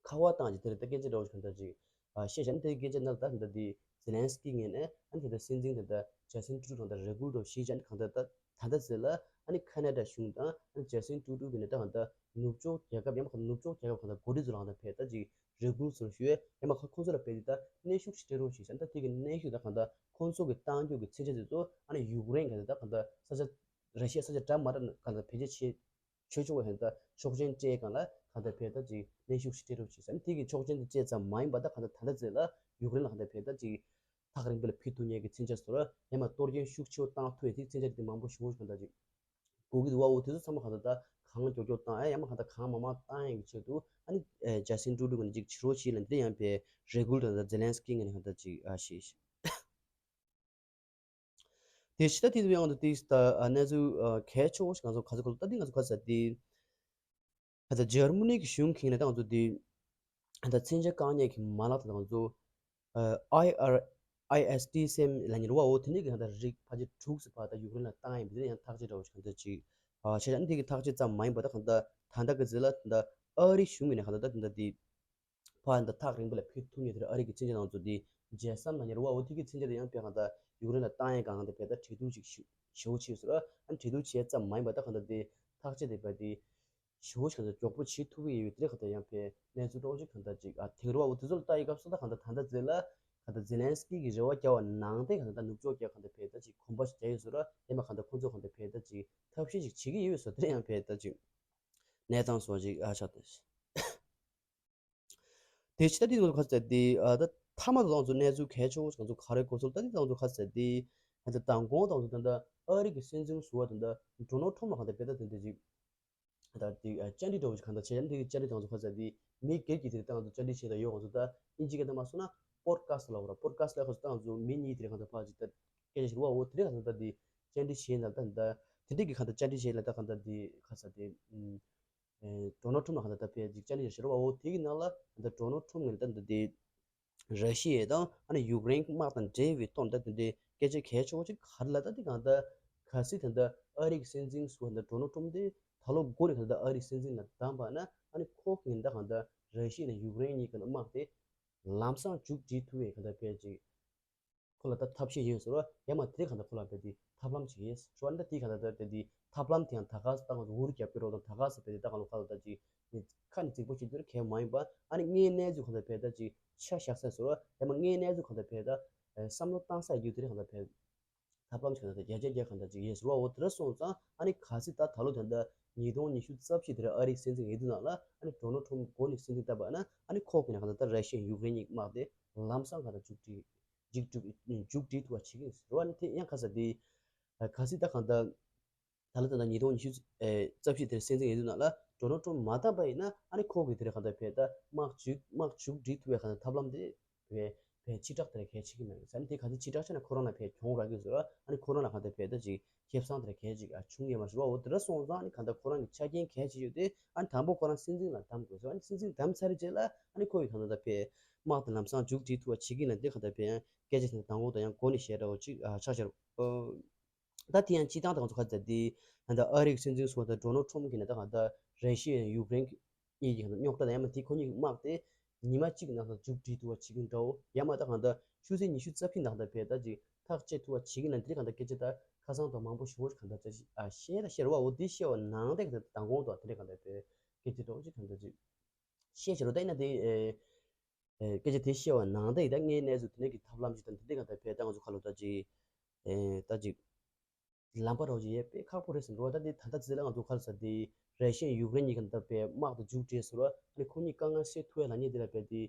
ཁ་པར་བཏང་རྗེས་དེར་ད་སྐད་ཆ་འདྲ་བོ་ཞིག་གང་ལྟར་ཅིག་ཨ་བཤད་བྱས་ནས་དེ་སྐད་ཆ་ནང་ལ་ད་ད་དེ་ཛེ་ལན་སི་ཀི་ངོས་ནས་ཨ་ནི་དེ་ད་སྲིད་འཛིན་དེ་ད་ཇ་སི་ཊིན་ཊུ་རུ་དང་ད་རེ་སྐུལ་འདྲ་བོ་ཞིག་བྱས་ནས་གང་ལྟར་ད་ད་ལྟ་ཟེར་ལ་ཨ་ནི་ཁ་ན་ཌ་གཞུང་དང་ཨ་ནི་ཇ་སི་ཊིན་ཊུ་རུ་གི་ནས་ད་གང་ལྟར་ནུབ་ཕྱོགས་རྒྱལ་ཁབ་ཡང་མ་གང་ནུབ་ཕྱོགས་རྒྱལ་ཁབ་གང་ལྟར་འགོ་ཁྲིད་ཚོ་ལ་གང་ལྟར་ཕེ་ད་ཅིག་རེ་སྐུལ་ཚུལ་ཞུ་བས། ཡང་མ་གང་ཁོང་ཚོ་ལ་ཕེ་དེ་ད་གནོན་ཤུགས་ཤིག་སྤྲད་རོགས་ཞེས་བྱས་ད་དེ་གི་གནོན་ཤུགས་ད་གང་ལྟར་ཁོང་ཚོ་གི་གཏང་རྒྱུ་གི་མཚོན་ཆ་དེ་ཚོ་ཨ་ནི་ཡུཀ་རེན་གང་ལྟར་ད་གང་ལྟར་ས་ཆ་ར་ཤི་ཡ་ས་ཆ་འདྲ་མ་འདྲ་གང་ལྟར་བེད་སྤྱོད་བྱེད། ཆོས་ཕྱོགས་ཀྱི་ད་ཆོག་མཆན་སྤྲད་གང་ལ་གང་ལྟར་ཕེ་ད་ཅིག་གནོན་ཤུགས་ཤིག་སྤྲད་རོགས་བྱེད་ཟེར་ནས་དེ་གི་ཆོག་མཆན་དེ་སྤྲད་ཙམ་མ་ཡིན་པ་ད་གང་ལྟར་ད་ལྟ་ཚེ་ལ་ཡུཀ་རེན་ལ་གང་ལྟར་ཕེ་ད་ཅིག་ཐག་རིང་པོ་ལ་ཕུད་ཐུབ་མཁན་གྱི་མཚོན་ཆ་བཟོ་ར་ཡང་མ་གཏོར་སྐྱོན་ཤུགས་ཆེ་བོ་བཏང་ཐུབ་ཡས་དེ་མཚོན་ཆ་དེ་མང་པོ་ཞེ་པོ་ཞིག་གང་ལྟར་ཅིག་དགོས་ཀྱི་འདུག་བ། འོ་དེ་ཚོ་ཚང་མ་གང་ལྟར་ད་གང་མགྱོགས་མགྱོགས་བཏང་ཨ་ཡང་མ་གང་ལྟར་གང་མང་མང་བཏང་ཡས་ཀྱི་ཆེད་དུ་ཨ་ནི་ཇ་སི་ཊིན་ཊུ་རུ་གི་ནས་ཅིག་བྱེད་རོགས་བྱེད་ལ་འདི་ཡང་ཕེ་རེ་སྐུལ་དང་ད་ཛེ་ལན་སི་ཀི་ངོས་ནས་གང་ལྟར་ཅིག་ཨ་ཞེས། དེ་ཕྱི་ད་དེ་ཚོ་ཡང་དུ་དེ་ད་གནས་ཚུལ་གལ་ཆེ་བོ་ཞིག་ང་ཚོ་ག་ཚོད་གོ་ལ་ད་དེ་ང་ཚོ་ག་ཚོད་དེ་ད་ལྟ་འཇར་མ་ནི་གི་གཞུང་གིས་ནས་ད་ང་ཚོ་དེ་ད་མཚོན་ཆ་བཀག་ཉར་གྱི་མ་ལག་དང་ང་ཚོ་ཨའི་ཨར་ཨའི་ཨེས་ཏི་སེམ་ལ་ཉེ་བ་འོ་དེ་ནས་གི་ད་ལྟ་རིགས་ཕལ་ཆེར་དྲུག་ཙམ་བར་ད་ཡུཀ་རེན་ལ་བཏང་ཡིན་པ་དེ་ཡང་ཐག་གཅོད་འདྲ་བོ་ཞིག་གང་ལྟར་ཅིག་ཆ་ཆ་ནི་དེ་གི་ཐག་གཅོད་ཙམ་མ་ཡིན་པ་ད་གང་ལྟར་ད་ལྟ་གི་ཟེར་ལ་ད་ལྟ་ཨ་རི་གཞུང་གིས་ནས་གང་ལྟར་ད་ད་ལྟ་དེ། ཕར་ད་ཐག་རིང་པོ་ལ་ཕེབས་ཐུབ་མཁན་དེར་ཨ་རི་གི་མཚོན་ཆ་ནང་ཚོ་དེ་ཇེ་སམ་ལ་ཉེ་རུ་བ་འོ་དེ་གི་མཚོན་ཆ་དེ་ཡང་དཔེ་གང་ལྟར་ཡུཀ་རེན་ལ་བཏང་ཡས་གང་གང་དེ་དཔེ་ད་གྲོས་བསྡུར་ཅིག་ཞུ་ཞུ་བྱས་ཟེར་ཨ་གྲོས་བསྡུར་བྱས་ཙམ་མ་ཡིན་པ་ད་གང་ལྟར་དེ་ཐག་གཅོད་དེ་དཔེ་དེ་ཞུ་བོ་ཞིག་གང་ལྟར་མགྱོགས་པོ་བྱེད་ཐུབ་ཀྱི་ཡོད་དེ་གང་ལྟར་ཡང་དཔེ་གནས་ཚུལ་འདྲ་བོ་ཅིག་གང་ལྟར་ཅིག་ཨ་དེང་རུ་བ་འོ་དེ་ཚོ་ལ་ལྟ་ཡི་སྐབས་སུ་ད་གང་ལྟར་ད་ལྟ་ཛེ་ལ་གང་ལྟར་ཛེ་ལན་སི་ཀི་གི་རེ་བ་བརྒྱབ་པ་ནང་བསྟན་གང་ལྟར་ད་ནུབ་ཕྱོགས་ཀྱི་གང་ལྟར་ཕེ་ད་ཅིག་གོམ་པ་ཞིག་རྒྱག་ཡོད་ཟེར་ཨ་ཡིན་པ་གང་ལྟར་ཁོང་ཚོ་གང་ལྟར་ཕེ་ད་ཅིག་ཐབས་ཤེས་ཅིག་བྱེད་ཀྱི་ཡོད་ཟེར་དེ་ཡང་ཕེ་ད་ཅིག་གནས་སྟངས་སོགས་ཅིག་ཨ་ཆགས་ཏེ། དེ་ཕྱི་ད་དེ་ཚོ་ཁ་ཚ་དེ་ཨ་ད་མཐའ་མ་དུ་ང་ཚོ་གནས་ཚུལ་གལ་ཆེ་བོ་ཞིག་ང་ཚོ་ག་རེ་གོ་སོང་ད་དེ་ང་ཚོ་ཁ་ཚ་དེ་ཨ་ད་མདང་དགོང་དང་ཚོ་ད་ད་ཨ་རི་གི་སྲིད་འཛིན་ཟུར་པ་ད་ད་ཌོ་ནལ་ཊམ་ལ་གང་ལྟར་དཔེ་ད་དེ་འདྲ་ཅིག་ད་དེ་ཨ་བཅར་འདྲི་འདྲ་བོ་ཞིག་གང་ལྟར་བྱས་ཡང་དེ་གི་བཅར་འདྲི་དང་ཚོ་ཁ་ཚ་དེ་མི་སྒེར་གྱི་དེ་རེད་ད་ང་ཚོ་བཅར་འདྲི་བྱས་ད་ཡོད་ང་ཚོ་ད་ཨིན་ཇི་སྐད་ད་མ་སོང་ན་པོཌ་ཀ་སི་ལ་འོ་ར་པོཌ་ཀ་སི་ལ་ཁ་ཚ་ད་ང་ཚོ་མི་གཉིས་དེ་རེད་གང་ལྟར་ཕར་ཅིག་ད་སྐད་ཆ་ཞིག་རུ་བ་འོ་དེ་རེད་གང་ལྟར་ད་དེ་བཅར་འདྲི་བྱས་ཡིན་ད་ད་ད་དེ་འདྲ་གི་གང་ལྟར་བཅར་འདྲི་བྱས་ཡིན་ད་ད་གང་ལྟར་དེ་ཁ་ཚ་དེ་ཨ། ཨེ་ཌོ་ནལ་ཊམ་ལ་གང་ལྟར་ད་ཕེ་ཅིག་བཅར་འདྲི་ཞིག་རེད་བ། འོ་དེ་གི་ནང་ལ་ད་ལྟ་ཌོ་ནལ་ཊམ་ངོས་ནས་ད་ལྟ་དེ་ར་ཤི་ཡ་དང་ཨ་ནི་ཡུཀ་རེན་དམག་དང་འབྲེལ་བའི་ཐོག་ནས་ད་དེ་འདྲའི་སྐད་ཆ་གལ་ཆེ་བོ་ཅིག་ག་རེ་ལབ་ད་དེ་གང་ལྟར་གལ་སྲིད་ད་ལྟ་ཨ་རི་གི་སྲིད་འཛིན་ཟུར་པ་ད་ལྟ་ཌོ་ནལ་ཊམ་དེ་ད་ལོ་འགོ་ནས་གང་ལྟར་ཨ་རི་སྲིད་འཛིན་ལ་བདམས་པ་ན་ཨ་ནི་ཁོ་གིས་ད་གང་ལྟར་ར་ཤི་ཡ་ནས་ཡུཀ་རེན་གཉིས་ཀྱི་དམག་དེ་ལམ་སང་མཇུག་སྒྲིལ་ཐུབ་པའི་གང་ལྟར་དཔེ་ཅིག་ཁོ་ལ་ད་ཐབས་ཤེས་ཡོད་ཟེར་བ། ཡང་མ་དེ་གང་ལྟར་ཁོ་ལ་བས་དེ་ཐབས་ལམ་ཅིག་ཡིན་ཟེར་བ། འདི་དེ་གང་ལྟར་ད་དེ་དེ་ཐབས་ལམ་དེ་ཡང་ད་ག་ས་ད་ང་ཚོ་འུར་རྒྱབ་ཀྱི་རོགས་དང་ད་ག་ས་བས་དེ་ད་གང་ལ་ཁ་ལ་ད་ཅིག་ནི་ཁ་ནས་རྫིག་པོ་ཅིག་དེར་གལ་མ་ཡིན་པ། ཨ་ནི་དངོས་གནས་ཚུལ་གང་ལྟར་བས་ད་ཅིག་ཆ་བཞག་ས་ཟེར་བ། ཡང་མ་དངོས་གནས་ཚུལ་གང་ལྟར་བས་ད་བསམ་བློ་བཏང་ས་ཡོད་དེ་གང་ལྟར་བས་ཐབས་ལམ་ཅིག་གང་ལྟར་བརྒྱ་ཆ་བརྒྱ་གང་ལྟར་ཅིག་ཡིན་ཟེར་བ། འོ་དེ་འདྲ་སོང་ཙང་ཨ་ནི་གལ་སྲིད་ད་ད་ལོ་ད་ལྟ་ཉིས་སྟོང་ཉི་ཤུ་རྩ་བཞི་དེར་ཨ་རིའི་སྲིད་འཛིན་འོས་བསྡུ་ནང་ལ་ཨ་ནི་ཌོ་ནལ་ཊམ་འགོ་ནས་སྲིད་འཛིན་བཏབ་པ་ན་ཨ་ནི་ཁོ་གིས་ནས་གང་ལྟར་ད་ར་ཤི་ཡ་ཡུཀ་རེན་གཉིས་དམག་དེ་ལམ་སང་གང་ལྟར་མཇུག་སྒྲིལ། མཇུག་སྒྲིལ་མཇུག་སྒྲིལ་ཐུབ་པ་བྱེད་ཀྱི་ཡིན་ཟེར་བ། ནི་དེ་ཡང་ཁ་ས་དེ་གལ་སྲིད་ད་གང་ལྟར་ད་ལོ་ད་ལྟ་ཉིས་སྟོང་ཉི་ཤུ་རྩ་བཞི་དེར་སྲིད་འཛིན་འོས་བསྡུ་ནང་ལ་ཌོ་ནལ་ཊམ་མ་བཏང་པ་ཡིན་ན་ཨ་ནི་ཁོ་གིས་དེར་གང་ལྟར་བས་ད་དམག་མཇུག་དམག་མཇུག་སྒྲིལ་ཐུབ་པའི་གང་ལྟར་ཐབས་ལམ་དེ་བས་བས་ཕྱི་བསྒྲགས་དེར་གལ་ཆེ་གི་མེད་ཟེར། ནི་དེ་གལ་སྲིད་ཕྱི་བསྒྲགས་བྱས་ན་ཁོ་རང་ལ་བས་གྱོང་རག་གི་ཟེར་བ། ཨ་ནི་ཁོ་རང་ལ་གང་ལྟར་བས་ད་ཅིག་ཁེ་བཟང་དེར་གལ་ཅིག་ཨ་བྱུང་ཡོད་མ་རེད་བ། འོ་དེ་འདྲ་སོང་ཙང་ཨ་ནི་གང་ལྟར་ཁོ་རང་གི་ཆ་རྐྱེན་གལ་ཆེ་ཡོད་དེ་ཨ་ནི་དང་པོ་ཁོ་རང་སྲིད་འཛིན་ལ་བདམས་དགོས་ཟེར་བ། ཨ་ནི་སྲིད་འཛིན་བདམས་ཚར་རྗེས་ལ་ཨ་ནི་ཁོ་ཡི་གང་ལྟར་ད་བས་དམག་དེ་ལམ་སང་མཇུག་སྒྲིལ་ཐུབ་པ་བྱེད་ཀྱི་ཡིན་ལ་འདི་གང་ལྟར་བས་ཡང་སྐད་ཆ་དེ་དང་པོ་དང་ཡང་འགོ་ནས་བཤད་འདྲ་བོ་ཅིག་ཨ་ཆགས་ཆགས་རེད། ད་དེ་ཡང་སྤྱིར་བཏང་ད་ང་ཚོ་ག་ཚོད་དེ་ད་ལྟ་ཨ་རིའི་སྲིད་འཛིན་ཟུར་པ་ད་ཌོ་ནལ་ཊམ་གྱིས་ནས་ད་ག་ད་ར་ཤི་ཡ་ཡུཀ་རེན་གཉིས་ཀྱི་རྙོག་དྲ་དང་ཡང་མ་དེ་ཁོ་གཉིས་ཀྱི་དམག་དེ་ཉི་མ་གཅིག་ནང་ལ་མཇུག་སྒྲིལ་ཐུབ་པ་བྱེད་ཀྱི་འདྲ་བོ། ཡང་མ་ད་གང་ལྟར་ཆུ་ཚོད་ཉི་ཤུ་རྩ་བཞི་ནང་ད་བས་ད་ཅིག་ཐག་གཅད་ཐུབ་པ་བྱེད་ཀྱི་ན་དེ་རིང་གང་ལྟར་སྐད་ཆ་ད་ཁ་སང་དང་མང་པོ་ཞེ་པོ་གང་ལྟར་ཅིག་ཨ་བཤད་ད་བཤད་རེད་བ། འོ་དེ་བཤད་པ་ནང་བསྟན་གང་ལྟར་མདང་དགོང་དང་དེ་རིང་གང་ལྟར་བས་སྐད་ཆ་འདྲ་བོ་ཅིག་གང་ལྟར་ཅིག་བཤད་བྱེད་རོགས་ད་ཡིན་ན་དེ་ཨེ་ཨེ་སྐད་ཆ་དེ་བཤད་པ་ནང་ད་ཡིན་ད་ངའི་གནས་ཚུལ་དེ་འདྲ་གི་ཐབས་ལམ་ཅིག་དང་དེ་འདྲ་གང་ལྟར་བས་ད་ང་ཚོ་ཁ་ལོ་ད་ཅིག་ཨེ་ད་ཅིག་ལམ་པ་རོགས་ཀྱི་ཡས་དཔེ་ཁག་པོ་རེད་ཟེར་འགྲོ་བ། ད་འདི་ད་ལྟ་ཚེ་ལ་ང་ཚོ་ཁ་ལ་ཟ་དེ་ར་ཤི་ཡ་ཡུཀ་རེན་གཉིས་ཀ་འདི་དཔེ་དམག་དང་མཇུག་སྒྲིལ་ཟེར་བ་ཨ་ནི་ཁོ་གཉིས་དཀའ་ངལ་སེལ་ཐུབ་ཡ་ལ་ཉེ་དེ་ལ་དཔེ་དེ་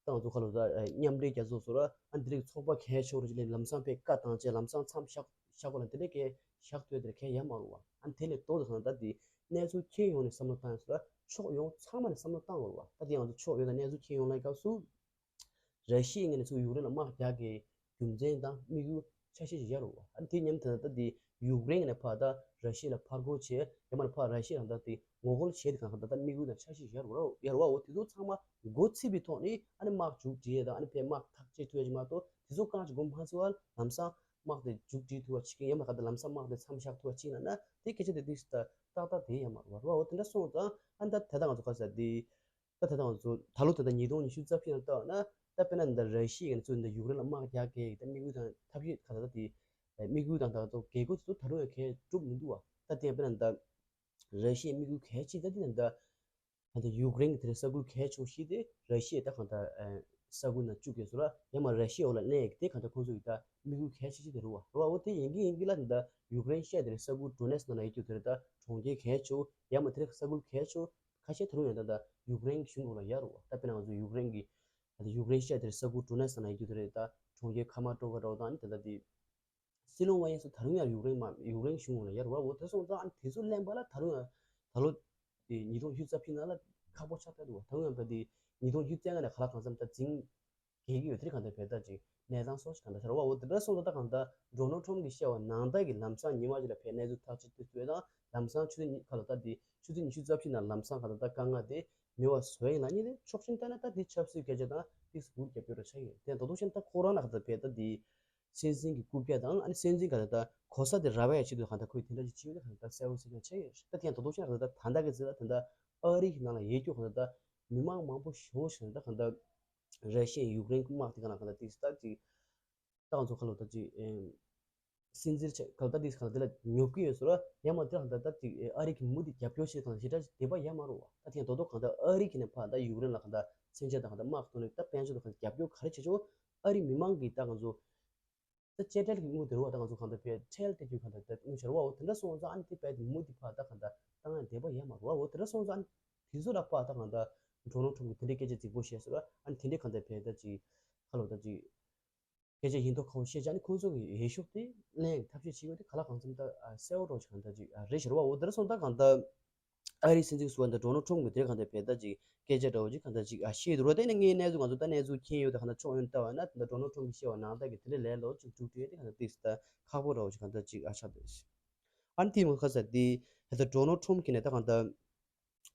ད་ང་ཚོ་ཁ་ལ་ཟ་མཉམ་འབྲེལ་རྒྱལ་ཚོགས་ཟེར་བ་ཨ་འདི་རིགས་ཚོགས་པ་གལ་ཆེ་བོ་རེད་ལས་ལམ་སང་དཔེ་བཀའ་བཏང་བྱས་ལམ་སང་མཚམས་བཞག་བཞག་གོ་ལ་འདི་འདྲས་གལ་བཞག་ཐུབ་ཡ་དེ་གལ་ཡ་མ་རུང་བ། ཨ་ནི་དེ་ལས་ལྡོག་ཏུ་སོང་ན་ད་འདི་གནས་ཚུལ་མཁྱེན་ཡོང་ནས་བསམ་བློ་བཏང་ཡ་ཟེར་བ་ཕྱོགས་ཡོངས་ཚང་མ་ནས་བསམ་བློ་བཏང་དགོས་རེད་བ། ད་འདི་ང་ཚོ་ཕྱོགས་ཡོངས་ནས་གནས་ཚུལ་མཁྱེན་ཡོང་ལ་སྐབས་སུ། ར་ཤི་ཡའི་ངོས་ནས་ཚུར་ཡུཀ་རེན་ལ་དམག་རྒྱག་གི་རྒྱུ་མཚན་དང་དམིགས་ཡུལ་ཆ་ཤས་ཤིག་ཡོད་རེད་བ། ཨ་ནི་དེ་མཉམ་དུ་ད་དེ་ཡུཀ་རེན་ནས་ཕར་ད་ར་ཤི་ཡ་ལ་ཕར་རྒོལ་བྱས་ཡང་མིན་ཕར་ར་ཤི་ཡ་ལ་ད་དེ་ངོ་རྒོལ་བྱས་དེ་གང་ལྟར་ད་དམིགས་ཡུལ་དང་ཆ་ཤས་ཤིག་ཡོད་རེད་བ། ཡོད་རེད་བ། འོ་དེ་ཚོ་ཚང་མ་འགོ་ཚུགས་པའི་ཐོག་ནས་ཨ་ནི་དམག་མཇུག་སྒྲིལ་ཡས་དང་ཨ་ནི་ཕར་དམག་ཐག་གཅད་ཐུབ་ཡ་ཅིག་མ་གཏོགས་དེ་ཚོ་རྐང་ཅིག་འགོ་མ་ཚུགས་པར་ལམ་སང་དམག་དེ་མཇུག་སྒྲིལ་ཐུབ་པ་ཅིག་ཡང་མིན་གང་ལྟར་ལམ་སང་དམག་དེ་མཚམས་བཞག་ཐུབ་པ་ཅིག་ཡིན་ན་ན་དེ་སྐད་ཆ་དེ་དུས་སུ་ད་ཏག་ཏག་དེ་ཡང་མ་རེད་བ། འོ་དེ་འདྲ་སོང་ཙང་ཨ་ནི་ད་ད་ལྟ་ང་ཚོ་ག་ས་དེ། ད་ད་ལྟ་ང་ཚོ་ད་ལོ་ད་ལྟ་ཉིས་སྟོང་ཉི་ཤུ་རྩ་བཞི་ནང་ལྟ་བ་ན་ད་དཔེར་ན་འདི་ར་ཤི་ཡ་ནས་ཚུར་འདི་ཡུཀ་རེན་ལ་དམག་རྒྱག་གི་ད་དམིགས་ཡུལ་དང་ཐབས་ཤེས་ག་ད་ད་དེ་དམིགས་ཡུལ་དང་ད་ད་དགོས་མཁོ་དེ་ཚོ་ད་རུང་ཡང་གས་གྲུབ་མི་འདུག་བ། ད་དེ་ཡང་དཔེར་ན་ད་ར་ཤི་ཡའི་དམིགས་ཡུལ་གལ་ཆེ་ད་དེ་ནང་ད་ད་ད་ཡུཀ་རེན་གྱི་དེ་རིང་ས་ཁུལ་གལ་ཆེ་ཤོས་དེ་ར་ཤི་ཡའི་ད་གང་ད་ས་ཁུལ་ནང་བཅུག་གི་ཟེར་བ་ཡང་མ་ར་ཤི་ཡ་འོག་ལ་གནས་ཡག་དེ་གང་ད་ཁོང་ཚོ་ཡི་ད་དམིགས་ཡུལ་གལ་ཆེ་ཤོས་དེ་རེད་བ། རེད་བ། འོ་དེ་ཡིན་གྱི་ཡིན་གྱི་ལ་དེ་ད་ཡུཀ་རེན་ཤ་དེ་རིང་ས་ཁུལ་ཌོ་ནེ་སི་ནང་ལ་ཡོད་རྒྱུ་དེ་རེད། ད་གྲོང་ཁྱེར་གལ་ཆེ་ཡང་མ་དེ་རིང་ས་ཁུལ་གལ་ཆེ་ཁ་ཤས་ད་རུང་ཡང་ད་ལྟ་ཡུཀ་རེན་གྱི་གཞུང་ལོགས་ལ་ཡོད་རེད་བ། ད་དཔེར་ན་ང་ཚོ་ཡུཀ་རེན་གྱི་ད་ལྟ་ཡུཀ་རེན་ཤ་དེར་ས་ཁུལ་ཌོ་ནེ་སི་ནང་ཡོད་རྒྱུ་དེ་རེད། ད་གྲོང་ཁྱེར་ཁ་མ་ཀྲོ་ཀ་འདྲ་བོ་དང་ནི་ད་ལྟ་དེ་སྲིད་བློན་ཝན་ཡན་སུ་ད་རུང་ཡང་ཡུཀ་རེན་མ་ཡུཀ་རེན་གཞུང་ལོགས་ལ་ཡོད་རེད་བ། འོ་དེ་སོང་ཙང་ཨ་ནི་དེ་ཚོ་གླེང་པ་ལ་ད་རུང་ཡང་ད་ལོ་དེ་ཉིས་སྟོང་བཅུ་རྩ་བཞི་ནང་ལ་ཁག་པོ་ཆགས་བསྡད་འདུག་བ། ད་རུང་ཡང་ད་དེ་ཉིས་སྟོང་བཅུ་རྩ་ལྔ་ནས་ག་ལ་གང་འཚམ་ད་འཛིང་གལ་གྱི་ཡོད་དེ་གང་ལྟར་བས་ད་ཅིག་གནས་སྟངས་སོགས་ཤིག་གང་ལྟར་ཆགས་རེད་བ། འོ་དེ་འདྲ་སོང་ཙང་ད་གང་ལྟར་ཌོ་ནལ་ཊམ་གྱིས་བཤད་པ་ནང་ལྟར་གྱི་ལམ་སང་ཉི་མ་གཅིག་ལ་བས་གནས་ཚུལ་ཐག་གཅོད་ཐུབ་ཡོད་དང་ལམ་སང་ཆུ་ཚོད་གཉིས་ཁ་ལ་ད་དེ་ཆུ་ཚོད་ཉི་ཤུ་རྩ་བཞི་ནང་ལམ་སང་ག་ད་ད་དཀའ་ངལ་དེ་མེད་པ་བཟོ་ཡིན་ལ་ཉིན་དེ་ཕྱོགས་ཞེན་ལྟ་ན་ད་དེ་ཆབ་སྲིད་སྐད་ཆ་དང་ཏིག་སི་འུར་རྒྱབ་སྐྱོར་ར་ཆགས་ཡོད། དེ་ད་དུང་ཤེས་ན་ད་ཁོ་རང་ལ་ག་ད་བས་ད་དེ་སྲིད་འཛིན་གྱི་རྐུབ་བཀྱག་དང་ཨ་ནི་སྲིད་འཛིན་ག་ད་ད་གོ་ས་དེ་རག་པའི་ཆེད་དུ་ག་ད་ཁོས་དེ་འདྲ་ཅིག་བྱས་ཡོད་དེ་ག་ད་གསལ་བོ་གསལ་རྐྱང་ཆགས་ཡོད། ད་དེ་ཡང་ད་དུང་ཤེས་ན་ག་ད་ད་ད་ལྟ་གི་ཚེ་ལ་ད་ད་ཨ་རི་གི་ནང་ལ་ཡོད་རྒྱུ་ག་ད་ད་མི་མང་མང་པོ་ཞེ་པོ་ཞིག་ད་ག་ད། ར་ཤི་ཡ་ཡུཀ་རེན་གྱི་དམག་དེ་ག་ལ་ག་ལ་ཏིག་ཏག་ཅིག་ཏག་ཚོ་ཁ་ལོ་ཏག་ཅིག་སྲིད་འཛིན་ཆེ་ག་ལ་ཏག་ཏིག་ག་ལ་དེ་ལ་ཉོབ་ཀྱི་ཡོད་ཟེར་བ་ཡང་མ་དེ་ལ་ད་ཏག་ཅིག་ཨ་རི་གི་མུ་མཐུད་རྒྱབ་སྐྱོར་བྱེད་སྟངས་ཞེ་དྲག་དེ་བ་ཡང་མ་རུང་བ། ད་དེ་ཡང་དོ་དོ་གང་ལྟར་ཨ་རི་གི་ནས་ཕར་ད་ཡུཀ་རེན་ལ་གང་ལྟར་མཚོན་ཆ་དང་གང་ལྟར་དམག་གཏོང་ནས་ད་དཔལ་འབྱོར་དང་གང་ལྟར་རྒྱབ་སྐྱོར་ག་རེ་བྱེད་ཆོག་ཨ་རི་མི་མང་གིས་ད་ང་ཚོ་ད་གཅེས་སྤྲས་ཀྱི་དངུལ་དེ་རུ་བ་ད་ང་ཚོ་གང་ལྟར་བས་ཁྲལ་སྟེར་རྒྱུ་གང་ལྟར་ད་དངུལ་བྱ་རུ་བ་འོ་དེ་འདྲ་སོང་ཙང་ཨ་ནི་དེ་བས་དེ་མུ་མཐུད་ཕར་ད་གང་ལྟར་ད་ང་དེ་བ་ཡང་མ་རུང་བ། འོ་དེ་འདྲ་སོང་ཙང་ཨ་ནི། དེ་ཚོ་ལ་ཕར་ད་གང་ལྟར་ཌོ་ནལ་ཊམ་གྱིས་དེ་འདྲའི་སྐད་ཆ་རྫིག་པོ་བཤད་ཟེར་བ་ཨ་ནི་དེ་འདྲའི་གང་ལྟར་བས་ད་ཅིག་ཁ་ལོ་ད་ཅིག་སྐད་ཆ་ཡིན་མདོག་ཁ་པོ་བཤད་བྱས་ཨ་ནི་ཁོང་ཚོ་གི་འོས་ཤོག་དེ་ལེན་ཐབས་ཤེས་བྱེད་དགོས་དེ་ག་ལ་གང་འཚམ་ད་གསལ་བོ་འདྲ་ཅིག་གང་ལྟར་ཅིག་རེད་ཟེར་བ། འོ་དེ་འདྲ་སོང་ད་གང་ལྟར་ཨ་རིའི་སྲིད་འཛིན་ཟུར་པ་ད་ཌོ་ནལ་ཊམ་གྱིས་དེ་གང་ལྟར་བས་ད་ཅིག་སྐད་ཆ་འདྲ་བོ་ཅིག་གང་ལྟར་ཅིག་བཤད་འདུག་ར། དེ་ནི་ངའི་གནས་ཚུལ་ང་ཚོ་ད་གནས་ཚུལ་མཁྱེན་ཡོད་དེ་གང་ལྟར་ཕྱོགས་ཡོངས་ལྟ་བ་ན་ད་ཌོ་ནལ་ཊམ་གྱིས་བཤད་པ་ནང་ལྟར་གྱི་དེ་འདྲའི་ལས་ལོ་ཅིག་མཇུག་སྒྲིལ་དེ་གང་ལྟར་ཏིག་ད་ཁག་པོ་འདྲ་བོ་ཅིག་གང་ལྟར་ཅིག་ཨ་ཆགས་འདུག་ཨ་ནི་དེ་མ་ཁ་ས་དེ་ད་ལྟ་ཌོ་ནལ་ཊམ་གྱིས་ནས་ད་གང་ལྟར།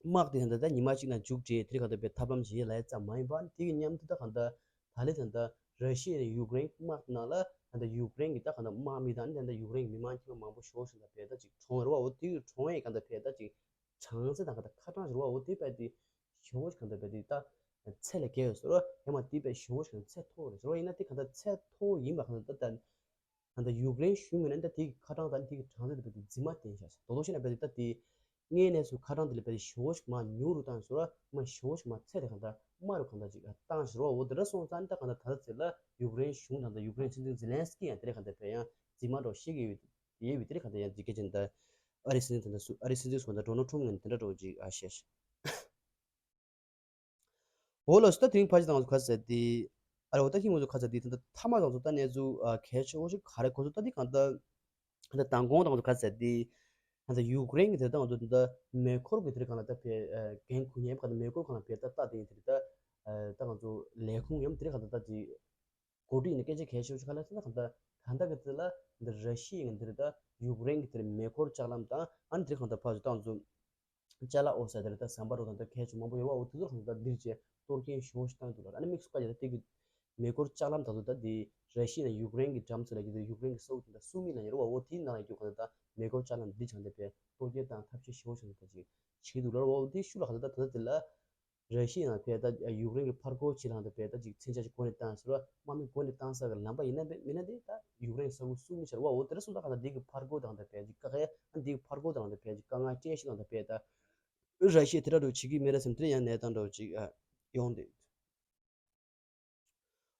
དམག་དེ་ད་ལྟ་ཉི་མ་གཅིག་ནང་མཇུག་སྒྲིལ་དེ་རིང་གང་ལྟར་བའི་ཐབས་ལམ་བྱེད་ལ་ཙམ་མ་ཡིན་པ་དེ་གི་མཉམ་དུ་ད་གང་ལྟར་ད་ལེ་ད་ལྟ་ར་ཤི་ཡ་ནས་ཡུཀ་རེན་དམག་ནང་ལ་ད་ལྟ་ཡུཀ་རེན་གྱི་ད་གང་ལྟར་དམག་མི་དང་ནི་ད་ལྟ་ཡུཀ་རེན་གྱི་མི་མང་ཁྱིམ་མང་པོ་ཞེ་པོ་ཞིག་ད་བས་ད་ཅིག་གྲོངས་རེད་བ། འོ་དེ་གི་གྲོངས་ཡས་གང་ལྟར་བས་ད་ཅིག་གྲངས་ཚད་དང་གང་ལྟར་ཁ་གྲངས་ཞིག་རེད་བ། འོ་དེ་བས་དེ་ཞེ་པོ་ཞིག་གང་ལྟར་བས་དེ་ད་ཚད་ལས་བརྒལ་ཡོད་ཟེར་བ་ཡང་མ་དེ་བས་ཞེ་པོ་ཞིག་ཚད་མཐོ་བོ་རེད་ཟེར་བ་ཡིན་ན་དེ་གང་ལྟར་ཚད་མཐོ་བོ་ཡིན་པ་གང་ལྟར་ད་ད། ད་ལྟ་ཡུཀ་རེན་གཞུང་ངོས་ནས་ད་དེའི་ཁ་གྲངས་དང་དེའི་གྲངས་ཚད་དེ་བས་དེ་རྫུན་མ་བསྟན་བཞག་ཟེར། དོ་དོ་ཤེས་ན་བས་དེ་ད་དེ་དངོས་གནས་སུ་ཁ་གྲངས་དེ་ལས་བས་དེ་ཞེ་པོ་ཞིག་མར་ཉུང་རུ་བཏང་ཟེར་བ་མར་ཞེ་པོ་ཞིག་མར་ཚད་དེ་གང་ལྟར་དམའ་རུ་གང་ལྟར་ཅིག་བཏང་ཟེར་བ། འོ་དེ་འདྲ་སོང་ཙང་ད་གང་ལྟར་ད་ལྟ་ཚེ་ལ་ཡུཀ་རེན་གཞུང་དང་ད་ཡུཀ་རེན་སྲིད་འཛིན་ཛེ་ལན་སི་ཀི་ཡང་དེ་རེད་གང་ལྟར་བས་ཡང་རྫུན་མ་འདྲ་བཤད་ཀྱི་ཡོད་ཡོད་པའི་དེ་རེད་གང་ལྟར་ཡང་ཅིག་སྐད་ཆ་འདི་ཨ་རི་སྲིད་འཛིན་ད་ལྟ་སུ་ཨ་རི་སྲིད་འཛིན་སུ་ད་ལྟ་ཌོ་ནལ་ཊམ་ངོས་ནས་དེ་འདྲ་འདྲ་བོ་ཅིག་ཨ་བཤད་ཤག་འོ་ལགས་སོ། ད་དེ་རིང་ཕལ་ཆེར་ད་ང་ཚོ་ག་ཟེར་དེ། ཨ་རེ་འོ་ད་ཧིང་ང་ཚོ་ག་ཟེར་དེ་ད་ལྟ་མཐའ་མ་ང་ཚོ་ད་གནས་ཚུལ་ཨ་གལ་ཆེ་བོ་ཞིག་ག་རེ་ཁོ་ཚོ་ད་དེ་གང་ལྟར་ད་ལྟ་མདང་དགོང་ད་ང་ཚོ་ག་ཟེར་དེ། ད་ལྟ་ཡུཀ་རེན་གྱི་དེ་ད་ང་ཚོ་ད་ལྟ་མེ་འཁོར་གྱི་དེ་རིང་གང་ལ་ད་བས་འགན་འཁུར་མཁན་ག་ད་མེ་འཁོར་གང་ལ་བས་ད་ལྟ་དེ་དེ་རིང་ད་ད་ང་ཚོ་ལས་ཁུངས་ཡང་དེ་རིང་གང་ལ་ད་ད་དེ། འགོ་ཁྲིད་ནས་སྐད་ཆ་གལ་ཆེ་ཤོས་ག་ལ་ཟེར་ན་གང་ལྟར་ད་ལྟ་གི་དེ་ལ་འདི་ར་ཤི་ཡའི་འདིར་ད་ཡུཀ་རེན་གྱི་དེར་མེ་འཁོར་ལྕགས་ལམ་དང་ཨ་ནི་དེ་གང་ལྟར་ཕར་ཚུར་ད་ང་ཚོ་ཅ་ལག་འོ་ས་དེར་ད་ཟམ་པ་རོ་དང་ད་གལ་ཆེ་མང་པོ་ཡོད་བ། འོ་དེ་ཚོ་གང་ལྟར་འདིར་བྱས་གཏོར་སྐྱོན་ཞེ་པོ་ཞིག་བཏང་འདུག་ལ། ཨ་ནི་དམིགས་སུ་བཀར་བྱས་ད་དེ་གི་མེ་འཁོར་ལྕགས་ལམ་དང་ད་ལྟ་དེ་ ར་ཤི་ཡ་ཡུཀ་རེན་གྱི་འགྲམ་ཚོ་ལ་ཡོད་དེ་ཡུཀ་རེན་གྱི་ས་ཁུལ་དེ་འདྲ་སུ་མིན་ལ་ཡོད་རེད་བ། འོ་དེའི་ནང་ལ་ཡོད་ག་ད་མེ་འཁོར་ཅ་ལག་འདི་བྱང་དེ་པས་གཏོར་སྐྱོན་བཏང་ཐབས་ཤེས་ཞེ་པོ་བྱང་དེ་ཅིག་བྱེད་འདུག་ལ། འོ་དེ་ཤུ་ལ་ག་ད་ད་ད་དེ་ལ། ར་ཤི་ཡ་ནང་བས་ད་ཡུཀ་རེན་གྱི་ཕར་རྒོལ་བྱེད་རང་དང་བས་ད་ཅིག་མཚོན་ཆ་ཅིག་འགོ་ནས་བཏང་ཟེར་བ། དམག་མི་འགོ་ནས་བཏང་ས་གི་ལམ་པ་ཡིན་ན་བས་མིན་ན་དེ་ད་ཡུཀ་རེན་ས་ཁུལ་སུ་མི་ཤར་བ། འོ་དེ་ར་སོང་ད་ག་ད་འདི་གི་ཕར་རྒོལ་དང་ད་བས་ཅིག་ཀ་ཁ་ཨ་འདི་གི་ཕར་རྒོལ་དང་ད་བས་ཅིག་དཀའ་ངལ་སྤྲད་ཤིག་དང་ད་བས་ད་ར་ཤི་ཡ་དེ་འདྲ་འགྲོ་བྱེད་ཀྱི་མེད་ར་སེམས་དེ་ཡང་གནས་སྟངས་འདྲ་བོ་ཅིག་ཡོང་དེ།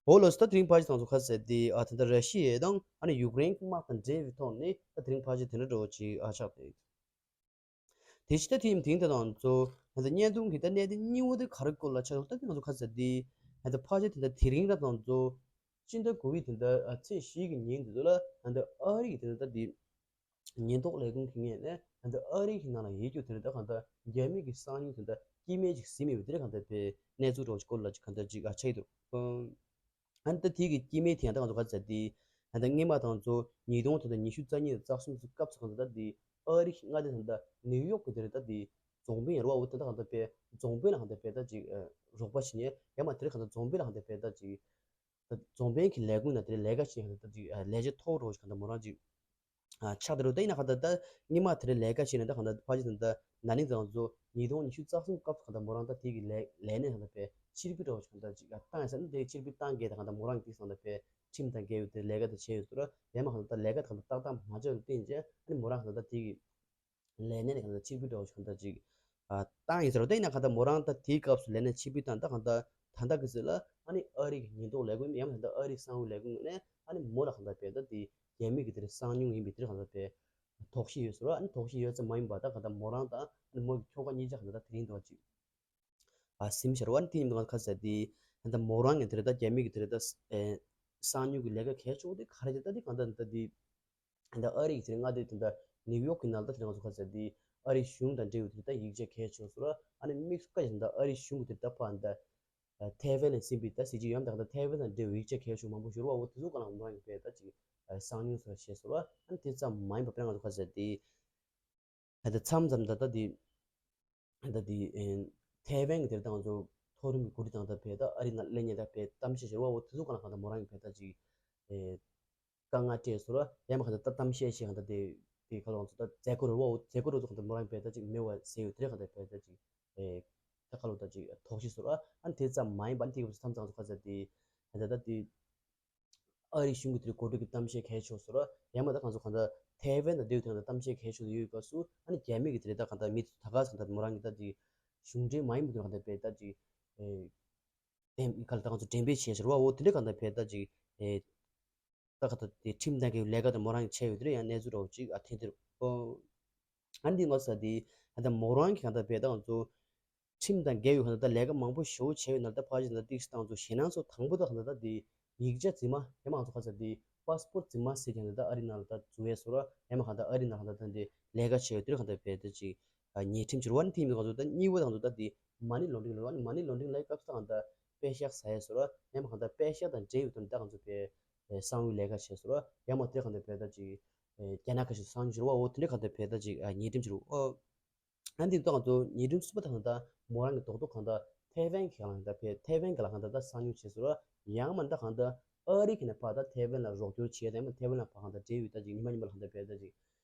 འོ་ལོ་སི་ད་དེ་རིང་ཕར་ཅིག་དང་ཚོ་ཁ་ཟེར་དེ་ཨ་ད་ད་ར་ཤི་ཡ་དང་ཨ་ནི་ཡུཀ་རེན་གྱི་དམག་དང་འབྲེལ་བའི་ཐོག་ནས་ད་དེ་རིང་ཕར་ཅིག་དེ་འདྲ་འགྲོ་བོ་ཅིག་ཨ་ཆགས་དེ། དེ་ཕྱི་ད་ཐེངས་དེང་དེ་དང་ཚོ་ང་ཚོ་བརྙན་ཐུང་གི་ད་གནད་དོན་གཉིས་པོ་དེ་ག་རེ་སྐོར་ལ་ཆགས་ཡོད་ད་དེ་ང་ཚོ་ཁ་ཟེར་དེ་ང་ཚོ་ཕལ་ཆེར་དེ་ད་དེ་རིང་ར་དང་ཚོ་སྤྱི་ཟླ་དགུ་པའི་དེ་ད་ཚེས་བཞི་གི་ཉིན་དེ་ཚོ་ལ་ང་ཚོ་ཨ་རི་གི་དེ་ད་དེ་ཉེན་རྟོག་ལས་ཁུངས་ཀྱི་ངོས་ནས་ད་ཨ་རི་གི་ནང་ལ་ཡོད་རྒྱུ་དེ་ད་གང་ལྟར་རྒྱ་མི་གི་གསང་མྱུལ་དེ་ད་སྐྱེ་དམན་ཅིག་ཟིན་མེད་པའི་དེ་གང་ལྟར་པའི་གནས་ཚུལ་རོགས་ཀྱི་སྐོར་ལ་ཅིག་གང་ལྟར་ཅིག་ཨ་ཆགས་ཡོད་འདུག་ཨ་ནི་ད་དེ་གི་སྐྱེ་དམན་དེ་ཡང་ད་གང་ལྟར་ཟེར་དེ་ད་ལྟ་སྔོན་མ་དང་ཚོ་ཉིས་སྟོང་དེ་ད་ཉི་ཤུ་རྩ་གཉིས་རྩ་གསུམ་ཚོ་སྐབས་སུ་གང་ལྟར་ད་དེ་ཨ་རི་མངའ་སྡེ་ད་ལྟ་ནིའུ་ཡོག་གི་དེ་རེད་ད་དེ་རྫོང་དཔོན་ཡར་བ་འོ་དེ་ད་གང་ལྟར་པའི་རྫོང་དཔོན་ལ་གང་ལྟར་པའི་ད་ཅིག་རོགས་པ་བྱེད་ཉན་ཡང་མ་དེ་རེད་གང་ལྟར་རྫོང་དཔོན་ལ་གང་ལྟར་པའི་ད་ཅིག་ད་རྫོང་དཔོན་གྱི་ལས་ཁུངས་ནང་དེར་ལས་ཀ་བྱེད་མཁན་དེ་ད་ཅིག་ལས་བྱེད་མཐོ་པོ་རོགས་ཞིག་གང་ལྟར་མོ་རང་ཅིག་ཆགས་བསྡད་རོགས་ད་ཡིན་ན་གང་ལྟར་ད་སྔོན་མ་དེར་ལས་ཀ་བྱེད་ནས་ད་གང་ལྟར་ཕལ་ཆེར་ད་ན་ནིང་དང་ཚོ་ཉིས་སྟོང་ཉི་ཤུ་རྩ་གསུམ་སྐབས་སུ་གང་ལྟར་མོ་རང་ད་དེ་གི་ལས་ལས་གནས་གང་ལྟར་པའི་ཕྱིར་འབུད་རོགས་ཞིག་གང་ལྟར་ཅིག་བཏང་ཡ་ཟེར་ན་དེ་ཕྱིར་འབུད་བཏང་གས་ད་གང་ལྟར་མོ་རང་གི་དེ་གང་ལྟར་པའི་ཁྲིམས་དང་འགལ་བའི་དེ་ལས་ཀ་དེ་བྱས་ཡོད་ཚུལ་ཡང་མ་གང་ལྟར་ད་ལས་ཀ་དེ་གང་ལྟར་ཏག་ཏག་མ་བྱས་པར་བརྟེན་བྱས་ཨ་ནི་མོ་རང་གང་ལྟར་ད་དེ་གི་ལས་གནས་ནས་གང་ལྟར་ཕྱིར་འབུད་འདྲ་བོ་ཞིག་གང་ལྟར་ཅིག་ཨ་བཏང་ཡིན་ཟེར་བ་དེ་ཡིན་ན་གང་ལྟར་མོ་རང་ད་དེའི་སྐབས་སུ་ལས་གནས་ཕྱིར་འབུད་བཏང་ད་གང་ལྟར་ད་ལྟ་གི་ཟེར་ལ་ཨ་ནི་ཨ་རི་གི་ཉེན་རྟོག་ལས་ཁུངས་ཡང་ན་ད་ལྟ་ཨ་རི་གསང་བའི་ལས་ཁུངས་ནས་ཨ་ནི་མོ་ལ་གང་ལྟར་བས་ད་དེ་རྒྱ་མི་གི་དེར་གསང་མྱུལ་ཡིན་པའི་དེར་གང་ལྟར་བས་དོགས་གཞི་ཡོད་ཟེར་བ། ཨ་ནི་དོགས་གཞི་ཡོད་ཙམ་མ་ཡིན་པ་ད་གང་ལྟར་མོ་རང་དང་ཨ་ནི་མོ་གི་ཁྱོ་ག་གཉིས་ཆ་གང་ལྟར་ད་དེ་རིང་འདྲ་བོ་ཅིག་ཨ་སིམ་ཤར་བ་ནི་དེ་ཡིན་པ་ཁ་ཟེར་དེ་ད་ལྟ་མོ་རང་གི་དེར་ད་རྒྱ་མི་གི་དེར་ད་གསང་མྱུལ་གི་ལས་ཀ་གལ་ཆེ་བོ་དེ་ག་རེ་རེད་ད་དེ་གང་ལྟར་ད་དེ། ད་ཨ་རི་གི་དེ་མངའ་སྡེ་དེ་འདྲ་ནིའུ་ཡོག་གི་ནང་ལ་ད་དེ་ང་ཚོ་ཁ་ཟེར་དེ་ཨ་རི་གཞུང་དང་འབྲེལ་བའི་དེ་ད་ཡིག་ཆ་གལ་ཆེ་ཤོས་ར་ཨ་ནི་དམིགས་སུ་བཀར་ཡིན་ད་ཨ་རི་གཞུང་གི་དེ་ད་ཕ་ད་ཐའེ་ཝན་ནས་ཟིན་པའི་ད་སྲིད་ཇུས་ཡོད་ད་ག་ད་ཐའེ་ཝན་དང་འབྲེལ་བའི་ཡིག་ཆ་གལ་ཆེ་མང་པོ་ཞུ་ར་བ་འོ་དེ་ཚོ་ག་ལ་མོ་རང་གི་བས་ད་ཅིག་གསང་མྱུལ་སོ་བྱས་སོ་ར་ཨ་ནི་དེ་ཙམ་མ་ཡིན་པ་དཔེར་ན་ང་ཚོ་ཁ་ཟེར་དེ་ད་ད་མཚམས་མཚམས་ད་ད་དེ། ད་དེ་ཐའེ་ཝན་གྱི་དེར་ད་ང་ཚོ་མཐོ་རིམ་གྱི་འགོ་ཁྲིད་དང་ད་བས་ད་ཨ་རི་ནང་སླེབས་མཁན་ད་བས་གཏམ་བཤད་བྱེད་རོགས་འོ་དེ་ཚོ་ག་ལ་གང་ད་མོ་རང་གི་བས་ད་ཅིག་དཀའ་ངལ་སྤྲད་སོང་ར་ཡང་མ་གང་ད་ད་གཏམ་བཤད་བྱེད་གང་ད་དེ་དེ་ག་ལ་ང་ཚོ་ད་མཛད་སྒོ་རོགས་འོ་མཛད་སྒོ་རོགས་ཚོ་གང་ད་མོ་རང་གི་བས་ད་ཅིག་མེད་པ་ཟེར་ཡོད་དེ་རེད་གང་ད་བས་ད་ཅིག་ད་ག་ལ་ད་ཅིག་དོགས་གཞི་སོང་ར་ཨ་ནི་དེ་ཙམ་མ་ཡིན་པ་ཨ་ནི་དེ་གི་མཚམས་མཚམས་ཚོ་ག་ཟེར་དེ་ད་ད་ད་དེ། ཨ་རིའི་གཞུང་གི་དེར་གོ་སྒྲིག་གི་གཏམ་བཤད་གལ་ཆེ་ཤོས་ར་ཡང་མ་ད་གང་ཚོ་གང་ད་ཐའེ་ཝན་དང་འབྲེལ་ཡོད་དེ་གང་ད་གཏམ་བཤད་གལ་ཆེ་ཤོས་ཡོད་སྐབས་སུ་ཨ་ནི་རྒྱ་མི་གི་དེ་རེད་ད་གང་ད་མི་ད་ག་ཚང་ད་མོ་རང་གི་ད་ཅིག་གཞུང་འབྲེལ་མ་ཡིན་པ་དེ་གང་ད་བས་ད་ཅིག་ཨེ་དེ་ག་ལ་ད་གང་ཚོ་འགྲེམས་སྤེལ་བྱས་ཤར་བ་འོ་དེ་འདྲ་གང་ད་བས་ད་ཅིག་ཨེ་ད་གང་ད་དེ་ཁྲིམས་དང་འགལ་བའི་ལས་ཀ་དང་མོ་རང་གི་བྱས་ཡོད་དེ་རེད་ཡང་གནས་ཚུལ་རོགས་ཅིག་ཨ་ཐེངས་དེར་ཨོ། ཨ་འདི་ངོ་ས་འདི་ད་ལྟ་མོ་རང་གི་གང་ལྟར་བས་ད་ང་ཚོ་ཁྲིམས་དང་འགལ་བའི་གང་ལྟར་ད་ལས་ཀ་མང་པོ་ཞེ་པོ་བྱས་ཡོད་ན་ད་ཕལ་ཆེར་ད་ཏིག་སི་ད་ང་ཚོ་ཞེད་སྣང་ཚོ་དང་པོ་ད་གང་ལྟར་ད་འདི་ཡིག་ཆ་རྫུན་མ་ཡང་མ་ང་ཚོ་ག་ས་འདི་པ་སི་པོར་རྫུན་མ་ཟེར་ཀྱང་ད་ལྟ་ཨ་རི་ནང་ལ་ད་འཛུལ་བས་སོ་ར་ཡང་མ་གང་ལྟར་ཨ་རི་ནང་ལ་ད་ད་འདི་ལས་ཀ་བྱས་ཡོད་དེར་གང་ལྟར་བས་ད་ཅིག་ཉེས་ཁྲིམས་བྱུར་བ་ནི་ཐིམ་ཡོད་ང་ཚོ་ད་གཉིས་པོ་ད་ང་ཚོ་ད་འདི་མ་ནི་ལོན་ཌིང་ལ་ནི་མ་ནི་ལོན་ཌིང་ལ་སྐབས་སུ་ད་གང་ལྟར་པད་ཤག་ཟ་ཡས་སོ་ར་ཡང་མ་གང་ལྟར་པད་ཤག་དང་འབྲེལ་ཡོད་དོན་ད་ང་ཚོ་བས་གསང་བའི་ལས་ཀ་བྱས་སོ་ར་ཡང་མ་དེ་གང་ལྟར་བས་ད་ཅིག་རྒྱ་ནག་ཁ་ཤས་སང་ཞུ་བ་འོ་དེ་འདྲ་གང་ལྟར་བས་ད་ཅིག་ཉེས་ཁྲིམས་ཞུ་རུ་ཨོ། ཨ་འདི་ལྟ་ང་ཚོ་ཉེས་ཁྲིམས་གསུམ་པ་དང་ད་མོ་རང་གི་རྡོག་རྡོག་གང་ལྟར་ཐའེ་ཝན་གི་གང་ལྟར་བས་ཐའེ་ཝན་གི་ལ་གང་ལྟར་ད་སང་ཉུང་བྱས་སོ་ར་ཡང་མ་ད་གང་ལྟར་ཨ་རི་གི་ནས་ཕ་ད་ཐའེ་ཝན་ལ་རོགས་སྐྱོར་བྱས་ད་ཡང་མ་ཐའེ་ཝན་ལ་ཕ་གང་ལྟར་འབྲེལ་ཡོད་ད་ཅིག་ཉི་མ་ཉི་མ་ལ་གང་ལྟར་བས་ད་ཅིག་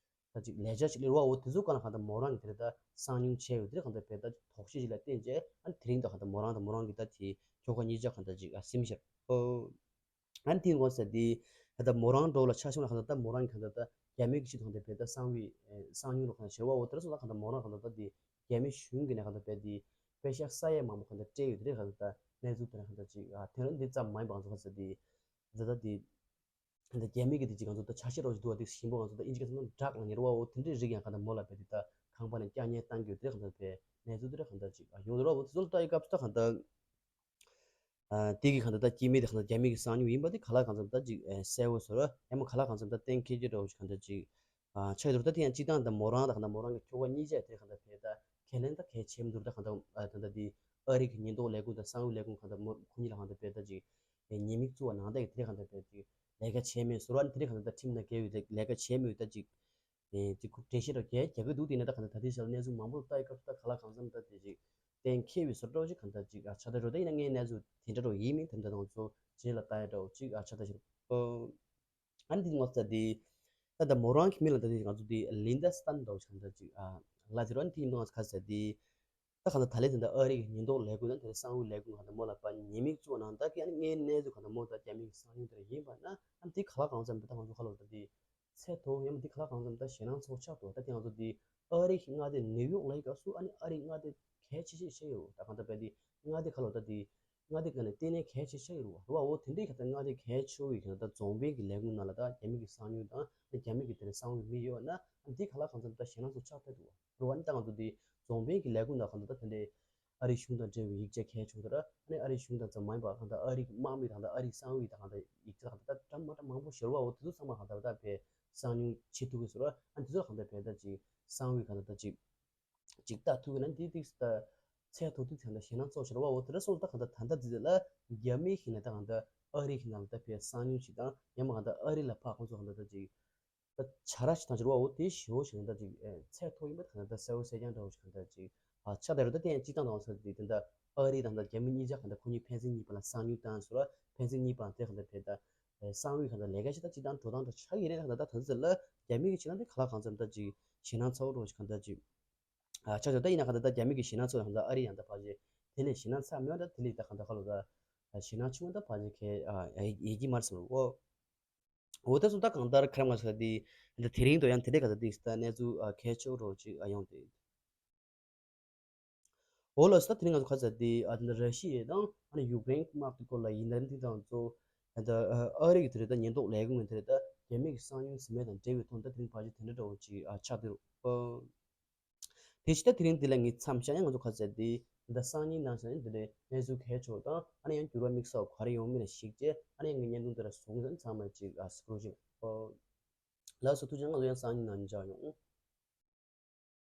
ད་ཅིག་ལས་འཆར་ཞིག་ལེར་བ་འོ་དེ་ཚོ་གང་ལ་གང་ལྟར་མོ་རང་གི་དེ་ལ་ད་སང་ཉུང་བྱས་ཡོད་དེ་གང་ལྟར་བས་ད་དོགས་གཞི་ཞིག་ལ་བརྟེན་བྱས་ཨ་དེ་རིང་ད་གང་ལྟར་མོ་རང་དང་མོ་རང་གི་ད་དེ་ཁྱོ་ག་གཉིས་ཆ་གང་ལྟར་ཅིག་ཨ་སིམ་ཤར་ཨོ། ཨ་ནི་དེའི་ངོ་ས་དེ་ད་ལྟ་མོ་རང་འགྲོ་ལ་ཆ་ཤོང་ལ་གང་ལྟར་ད་མོ་རང་གི་གང་ལྟར་ད་རྒྱ་མི་གི་ཆེད་དུ་གང་ལྟར་བས་ད་གསང་བའི་གསང་མྱུལ་ལ་གང་ལྟར་བྱེད་བ་འོ་དེར་སོང་ལ་གང་ལྟར་མོ་རང་གང་ལྟར་ད་དེ་རྒྱ་མི་གཞུང་གི་ནས་གང་ལྟར་བས་དེ་པད་ཤག་ས་ཡས་མང་པོ་གང་ལྟར་སྤྲད་ཡོད་དེ་རེད་གང་ལྟར་ད་གནས་ཚུལ་དེ་ནས་གང་ལྟར་ཅིག་ཨ་དེ་རིང་འདི་ཙམ་མ་ཡིན་པ་གང་ལྟར་གང་ལྟར་དེ་ད་ལྟ་དེ་ད་རྒྱ་མི་གི་དེ་ཅིག་གང་ལྟར་ད་ཆ་ཤས་རོགས་ཅིག་འདུག་བ་དེ་ཞིམ་པོ་གང་ལྟར་ད་ཨིན་ཇི་གང་ལྟར་ཌག་ལ་ཉེ་རུ་བ་འོ་དེ་འདྲའི་རིགས་ཡང་གང་ལྟར་མོ་ལ་བས་དེ་ད་ཁང་པ་ནས་བཀྱག་ཉལ་བཏང་གི་ཡོད་དེ་རེད་གང་ལྟར་བས་གནས་ཚུལ་དེ་རེད་གང་ལྟར་ཅིག་ཨ་ཡོང་དེ་རོགས་འོ་དེ་ཚོ་ལ་ལྟ་ཡི་སྐབས་སུ་ད་གང་ལྟར། ཨ་དེ་གི་གང་ལྟར་ད་སྐྱེ་དམན་དེ་གང་ལྟར་རྒྱ་མི་གི་གསང་མྱུལ་ཡིན་པ་དེ་ག་ལ་གང་འཚམ་ད་ཅིག་ཨ་གསལ་བོ་བཟོ་ར་ཡང་མ་ག་ལ་གང་འཚམ་ད་གཏན་འཁེལ་གྱི་འདྲ་བོ་ཞིག་གང་ལྟར་ཅིག་ཨ་ཆགས་འདུག་ད་དེ་ཡང་སྤྱི་བཏང་ད་མོ་རང་ད་གང་ལྟར་མོ་རང་གི་ཁྱོ་ག་གཉིས་ཆ་དེ་གང་ལྟར་བས་ད་ཁས་ལེན་ད་གལ་ཆེ་མི་འདུག་ད་གང་ལྟར་ཨ་ད་ལྟ་དེ་ཨ་རི་གི་ཉེན་རྟོག་ལས་ཁུངས་དང་གསང་བའི་ལས་ཁུངས་གང་ལྟར་མོ་ཁོ་གཉིས་ལ་གང་ལྟར་བས་ད་ཅིག་ཨེ་ཉེས་དམིགས་བཙུགས་པ་ནང་ད་ཡི་དེ་གང་ལྟར་བས་ཅིག་ལས་ཀ་བྱས་མེད་བཟོ་ར་ནི་དེ་གང་ལྟར་ད་ཁྲིམས་ནང་འགལ་བའི་ལས་ཀ་བྱས་མེད་ད་ཅིག་ཨེ་ཅིག་ཁུ་འགྲེལ་བཤད་རོགས་རྒྱག་རྒྱག་གི་འདུག་དེ་ནས་ད་གང་ལྟར་ད་ལྟའི་ཆར་གནས་ཚུལ་མང་པོ་ལ་ལྟ་ཡི་སྐབས་སུ་ད་ག་ལ་གང་འཚམ་ད་དེ་ཅིག་གཏན་འཁེལ་བའི་བཟོ་འདྲ་བོ་ཞིག་གང་ལྟར་ཅིག་ཨ་ཆགས་ད་རོ་ད་ཡིན་ན་ངའི་གནས་ཚུལ་དེ་འདྲ་རོ་ཡིན་མིན་དེ་འདྲ་དང་ཚོ་རྗེས་ལ་ལྟ་ཡ་འདྲ་བོ་ཅིག་ཨ་ཆགས་ད་ཞིག་ ཨ་ནི་དེ་ངོ་ཚ་དེ་ད་ད་མོ་རང་གི་མི་ལ་ད་དེ་ང་ཚོ་དེ་ལིན་ད་སྟན་འདྲ་བོ་ཞིག་ད་ཅིག་ཨ་ལ་དེ་རོ། ཨ་ནི་དེ་ཡིན་དུས་ང་ཚོ་ཁ་ཚ་དེ་ད་གང་ལྟར་ད་ལན་དེ་འདྲ་ཨ་རི་གི་ཉེན་རྟོག་ལས་ཁུངས་དང་དེ་གསང་བའི་ལས་ཁུངས་གང་ལྟར་མོ་ལ་ཕར་ཉེས་མིང་བཙུགས་གནང་། ད་གི་ཨ་ནི་ངའི་གནས་ཚུལ་གང་ལྟར་མོ་ད་རྒྱ་མི་གི་གསང་མྱུལ་དེ་ཡིན་པ་ན། ཨ་ནི་དེ་ག་ལ་གང་འཚམ་ད་ང་ཚོ་ཁ་ལོ་ད་དེ་ཚད་མཐོ་ཡང་མ་དེ་ག་ལ་གང་འཚམ་ད་ཞེད་སྣང་ཚ་པོ་ཆགས་འདུག་ད་དེ་ང་ཚོ་དེ་ཨ་རི་གི་མངའ་སྡེ་ནིའུ་ཡོག་ལ་ཡི་སྐབས་སུ་ཨ་ནི་ཨ་རི་མངའ་སྡེ་གལ་ཆེ་ཤོས་ཆགས་ཡོད། ད་གང་ལྟར་བས་དེ་མངའ་སྡེ་ཁ་ལོ་ད་དེ་མངའ་སྡེ་ག་ནས་ལྟེ་གནས་གལ་ཆེ་ཤོས་ཡོད་རེད་བ། འོ་དེ་འདྲའི་ག་ད་མངའ་སྡེ་གལ་ཆེ་བའི་ག་ད་རྫོང་དཔོན་གྱི་ལས་ཁུངས་ནང་ལ་ད་རྒྱ་མི་གི་གསང་མྱུལ་དང་ཨ་ནི་རྒྱ་མི་གི་དེ་ནས་གསང་བའི་མི་ཡོད་ན་ཨ་ནི་དེ་ག་ལ་གང་འཚམ་ད་ཞེད་སྣང་ཚ་པོ་ཆགས་ཐུབ་འདུག་བ། རེད་བ། ཨ་ནི་ད་ང་ཚོ་དེ་རྫོང་དཔོན་གྱི་ལས་ཁུངས་དང་གང་ལྟར་ད་དེ་འདྲའི་ཨ་རིའི་གཞུང་དང་འབྲེལ་བའི་ཡིག་ཆ་གལ་ཆེན་པོ་དང་། ཨ་ནི་ཨ་རིའི་གཞུང་དང་ཙམ་མ་ཡིན་པར་གང་ལྟར་ཨ་རིའི་དམག་མི་དང་ཨ་རིའི་གསང་བའི་དང་གང་ལྟར་ཡིག་ཆ་དང་གང་ལྟར་འདྲ་མ་འདྲ་མང་པོ་ཞིག་རེད་བ། འོ་དེ་ཚོ་ཚང་མ་གང་ལྟར་ད་བས་གསང་མྱུལ་བྱེད་ཐུབ་ཀྱི་ཟེར་བ། ཨ་ནི་དེ་ཚོ་གང་ལྟར་བས་ད་ཅིག་གསང་བའི་གང་ལྟར་ད་ཅིག་ཅིག་ལྟ་ཐུབ་ཀྱི་ན་འདི་ཏིག་ད་ཚད་མཐོ་དུས་ཚད་ད་ཞེད་སྣང་ཚ་པོ་ཞིག་རེད་བ། འོ་དེ་འདྲ་སོང་ད་གང་ལྟར་ད་ལྟ་འདི་ལ་རྒྱ་མི་གི་ནས་ད་གང་ལྟར་ཨ་རི་གི་ནང་ལ་ད་བས་གསང་མྱུལ་ཞིག་དང་ཡང་མ་གང་ལྟར་ཨ་རི་ལ་ཕར་ཁོང་ཚོ་གང་ལྟར་ད་ཅིག་ད་བྱ་ར་ཞིག་དང་ཕྱུར་བ་འོ་དེ་ཞེ་པོ་ཞིག་གང་ལྟར་ཅིག་ཨེ་ཚད་མཐོ་ཡིན་པ་གང་ལྟར་གསལ་པོ་གསལ་རྐྱང་འདྲ་བོ་ཞིག་གང་ལྟར་ཅིག་ཨ་ཆགས་བསྡད་རེད། ད་དེ་ཡང་སྤྱིར་བཏང་དང་ཚོད་དེ་དེ་འདྲ་ཨ་རི་དང་ད་རྒྱ་མི་གཉིས་ཆ་གང་ལྟར་ཁོ་གཉིས་ཕན་ཚུན་གཉིས་བར་ལ་གསང་མྱུལ་བཏང་ཟེར་བ། ཕན་ཚུན་གཉིས་བར་དེ་གང་ལྟར་བས་ད་ཨེ་གསང་བའི་གང་ལྟར་ལས་ཀ་ཞིག་ད་སྤྱིར་བཏང་འགྲོ་སྟངས་འདྲ་ཆགས་ཀྱི་རེད། ད་གང་ལྟར་ད་ཚོད་ལ་རྒྱ་མི་གི་ཕྱི་ནང་དེ་ག་ལ་གང་འཚམ་ད་ཅིག་ཞེད་སྣང་ཚ་པོ་འདྲ་བོ་ཞིག་གང་ལྟར་ཅིག་ཨ་ཆགས་ཆོག་ད་ཡིན་ན་གང་ལྟར་ད་རྒྱ་མི་གི་ཞེད་སྣང་ཚ་པོ་གང་ལྟར་ཨ་རི་ཡང་ད་ཕལ་ཆེར་དེ་ལས་ཞེད་སྣང་ཚ་མེད་པ་ད་དེ་ལས་ད་གང་ལྟར་ཁ་ལོ་ད་ཞེད་སྣང་ཆུང་བ་ད་ཕལ་ཆེར་གལ་ཨ་ཡོད་ཀྱི་མ་རེད་བསམ་རེད། འོ། འོ་ད་སོང་ད་གང་ལྟར་ཁ་ར་མ་ཟེར་དེ་འདི་དེ་རིང་དུ་ཡང་དེ་འདྲའི་ག་ཚ་དེ་ད་གནས་ཚུལ་ཨ་གལ་ཆེ་བོ་རོ་ཅིག་ཨ་ཡོང་དེ། འོ་ལགས་སོ། ད་དེ་རིང་ང་ཚོ་ག་ཚ་དེ་ཨ་དེ་འདྲ་ར་ཤི་ཡ་དང་ཨ་ནི་ཡུཀ་རེན་དམག་དེ་སྐོར་ལ་ཡིན་ན་དེ་དང་ཚོ་ད་ཨ་རི་གི་དེ་རེད། ད་ཉེན་རྟོག་ལས་ཁུངས་དེ་རེད། ད་རྒྱ་མི་གི་གསང་མྱུལ་ཟིན་མེད་དང་འབྲེལ་བའི་ཐོག་ད་དེ་རིང་ཕལ་ཆེར་དེ་འདྲ་འདྲ་བོ་ཅིག་ཨ་ཆགས་དེ་རུ། དེ་ཕྱི་ད་དེ་རིང་འདི་ལ་ངས་མཚམས་བཞག་ཡང་ང་ཚོ་ག་ཚ་དེ་འདི་གསང་ཉིན་ནང་བཞིན་འདི་ལས་གནས་ཚུལ་གལ་ཆེ་བ་དང་ཨ་ནི་ཡང་འགྱུར་བ་དམིགས་བསལ་ག་རེ་ཡོང་མིན་ལ་གཞིགས་རྗེས་ཨ་ནི་ཡང་ངའི་བརྙན་ཐུང་འདི་ལ་བཟུང་ཚང་མ་ཅིག་ཨ་སྐུར་ཞིག་ཨོ། ལགས་སོ། ཐུགས་རྗེ་ཆེ། ང་ཚོ་ཡང་གསང་ཉིན་ནང་མཇལ་ཡོང་།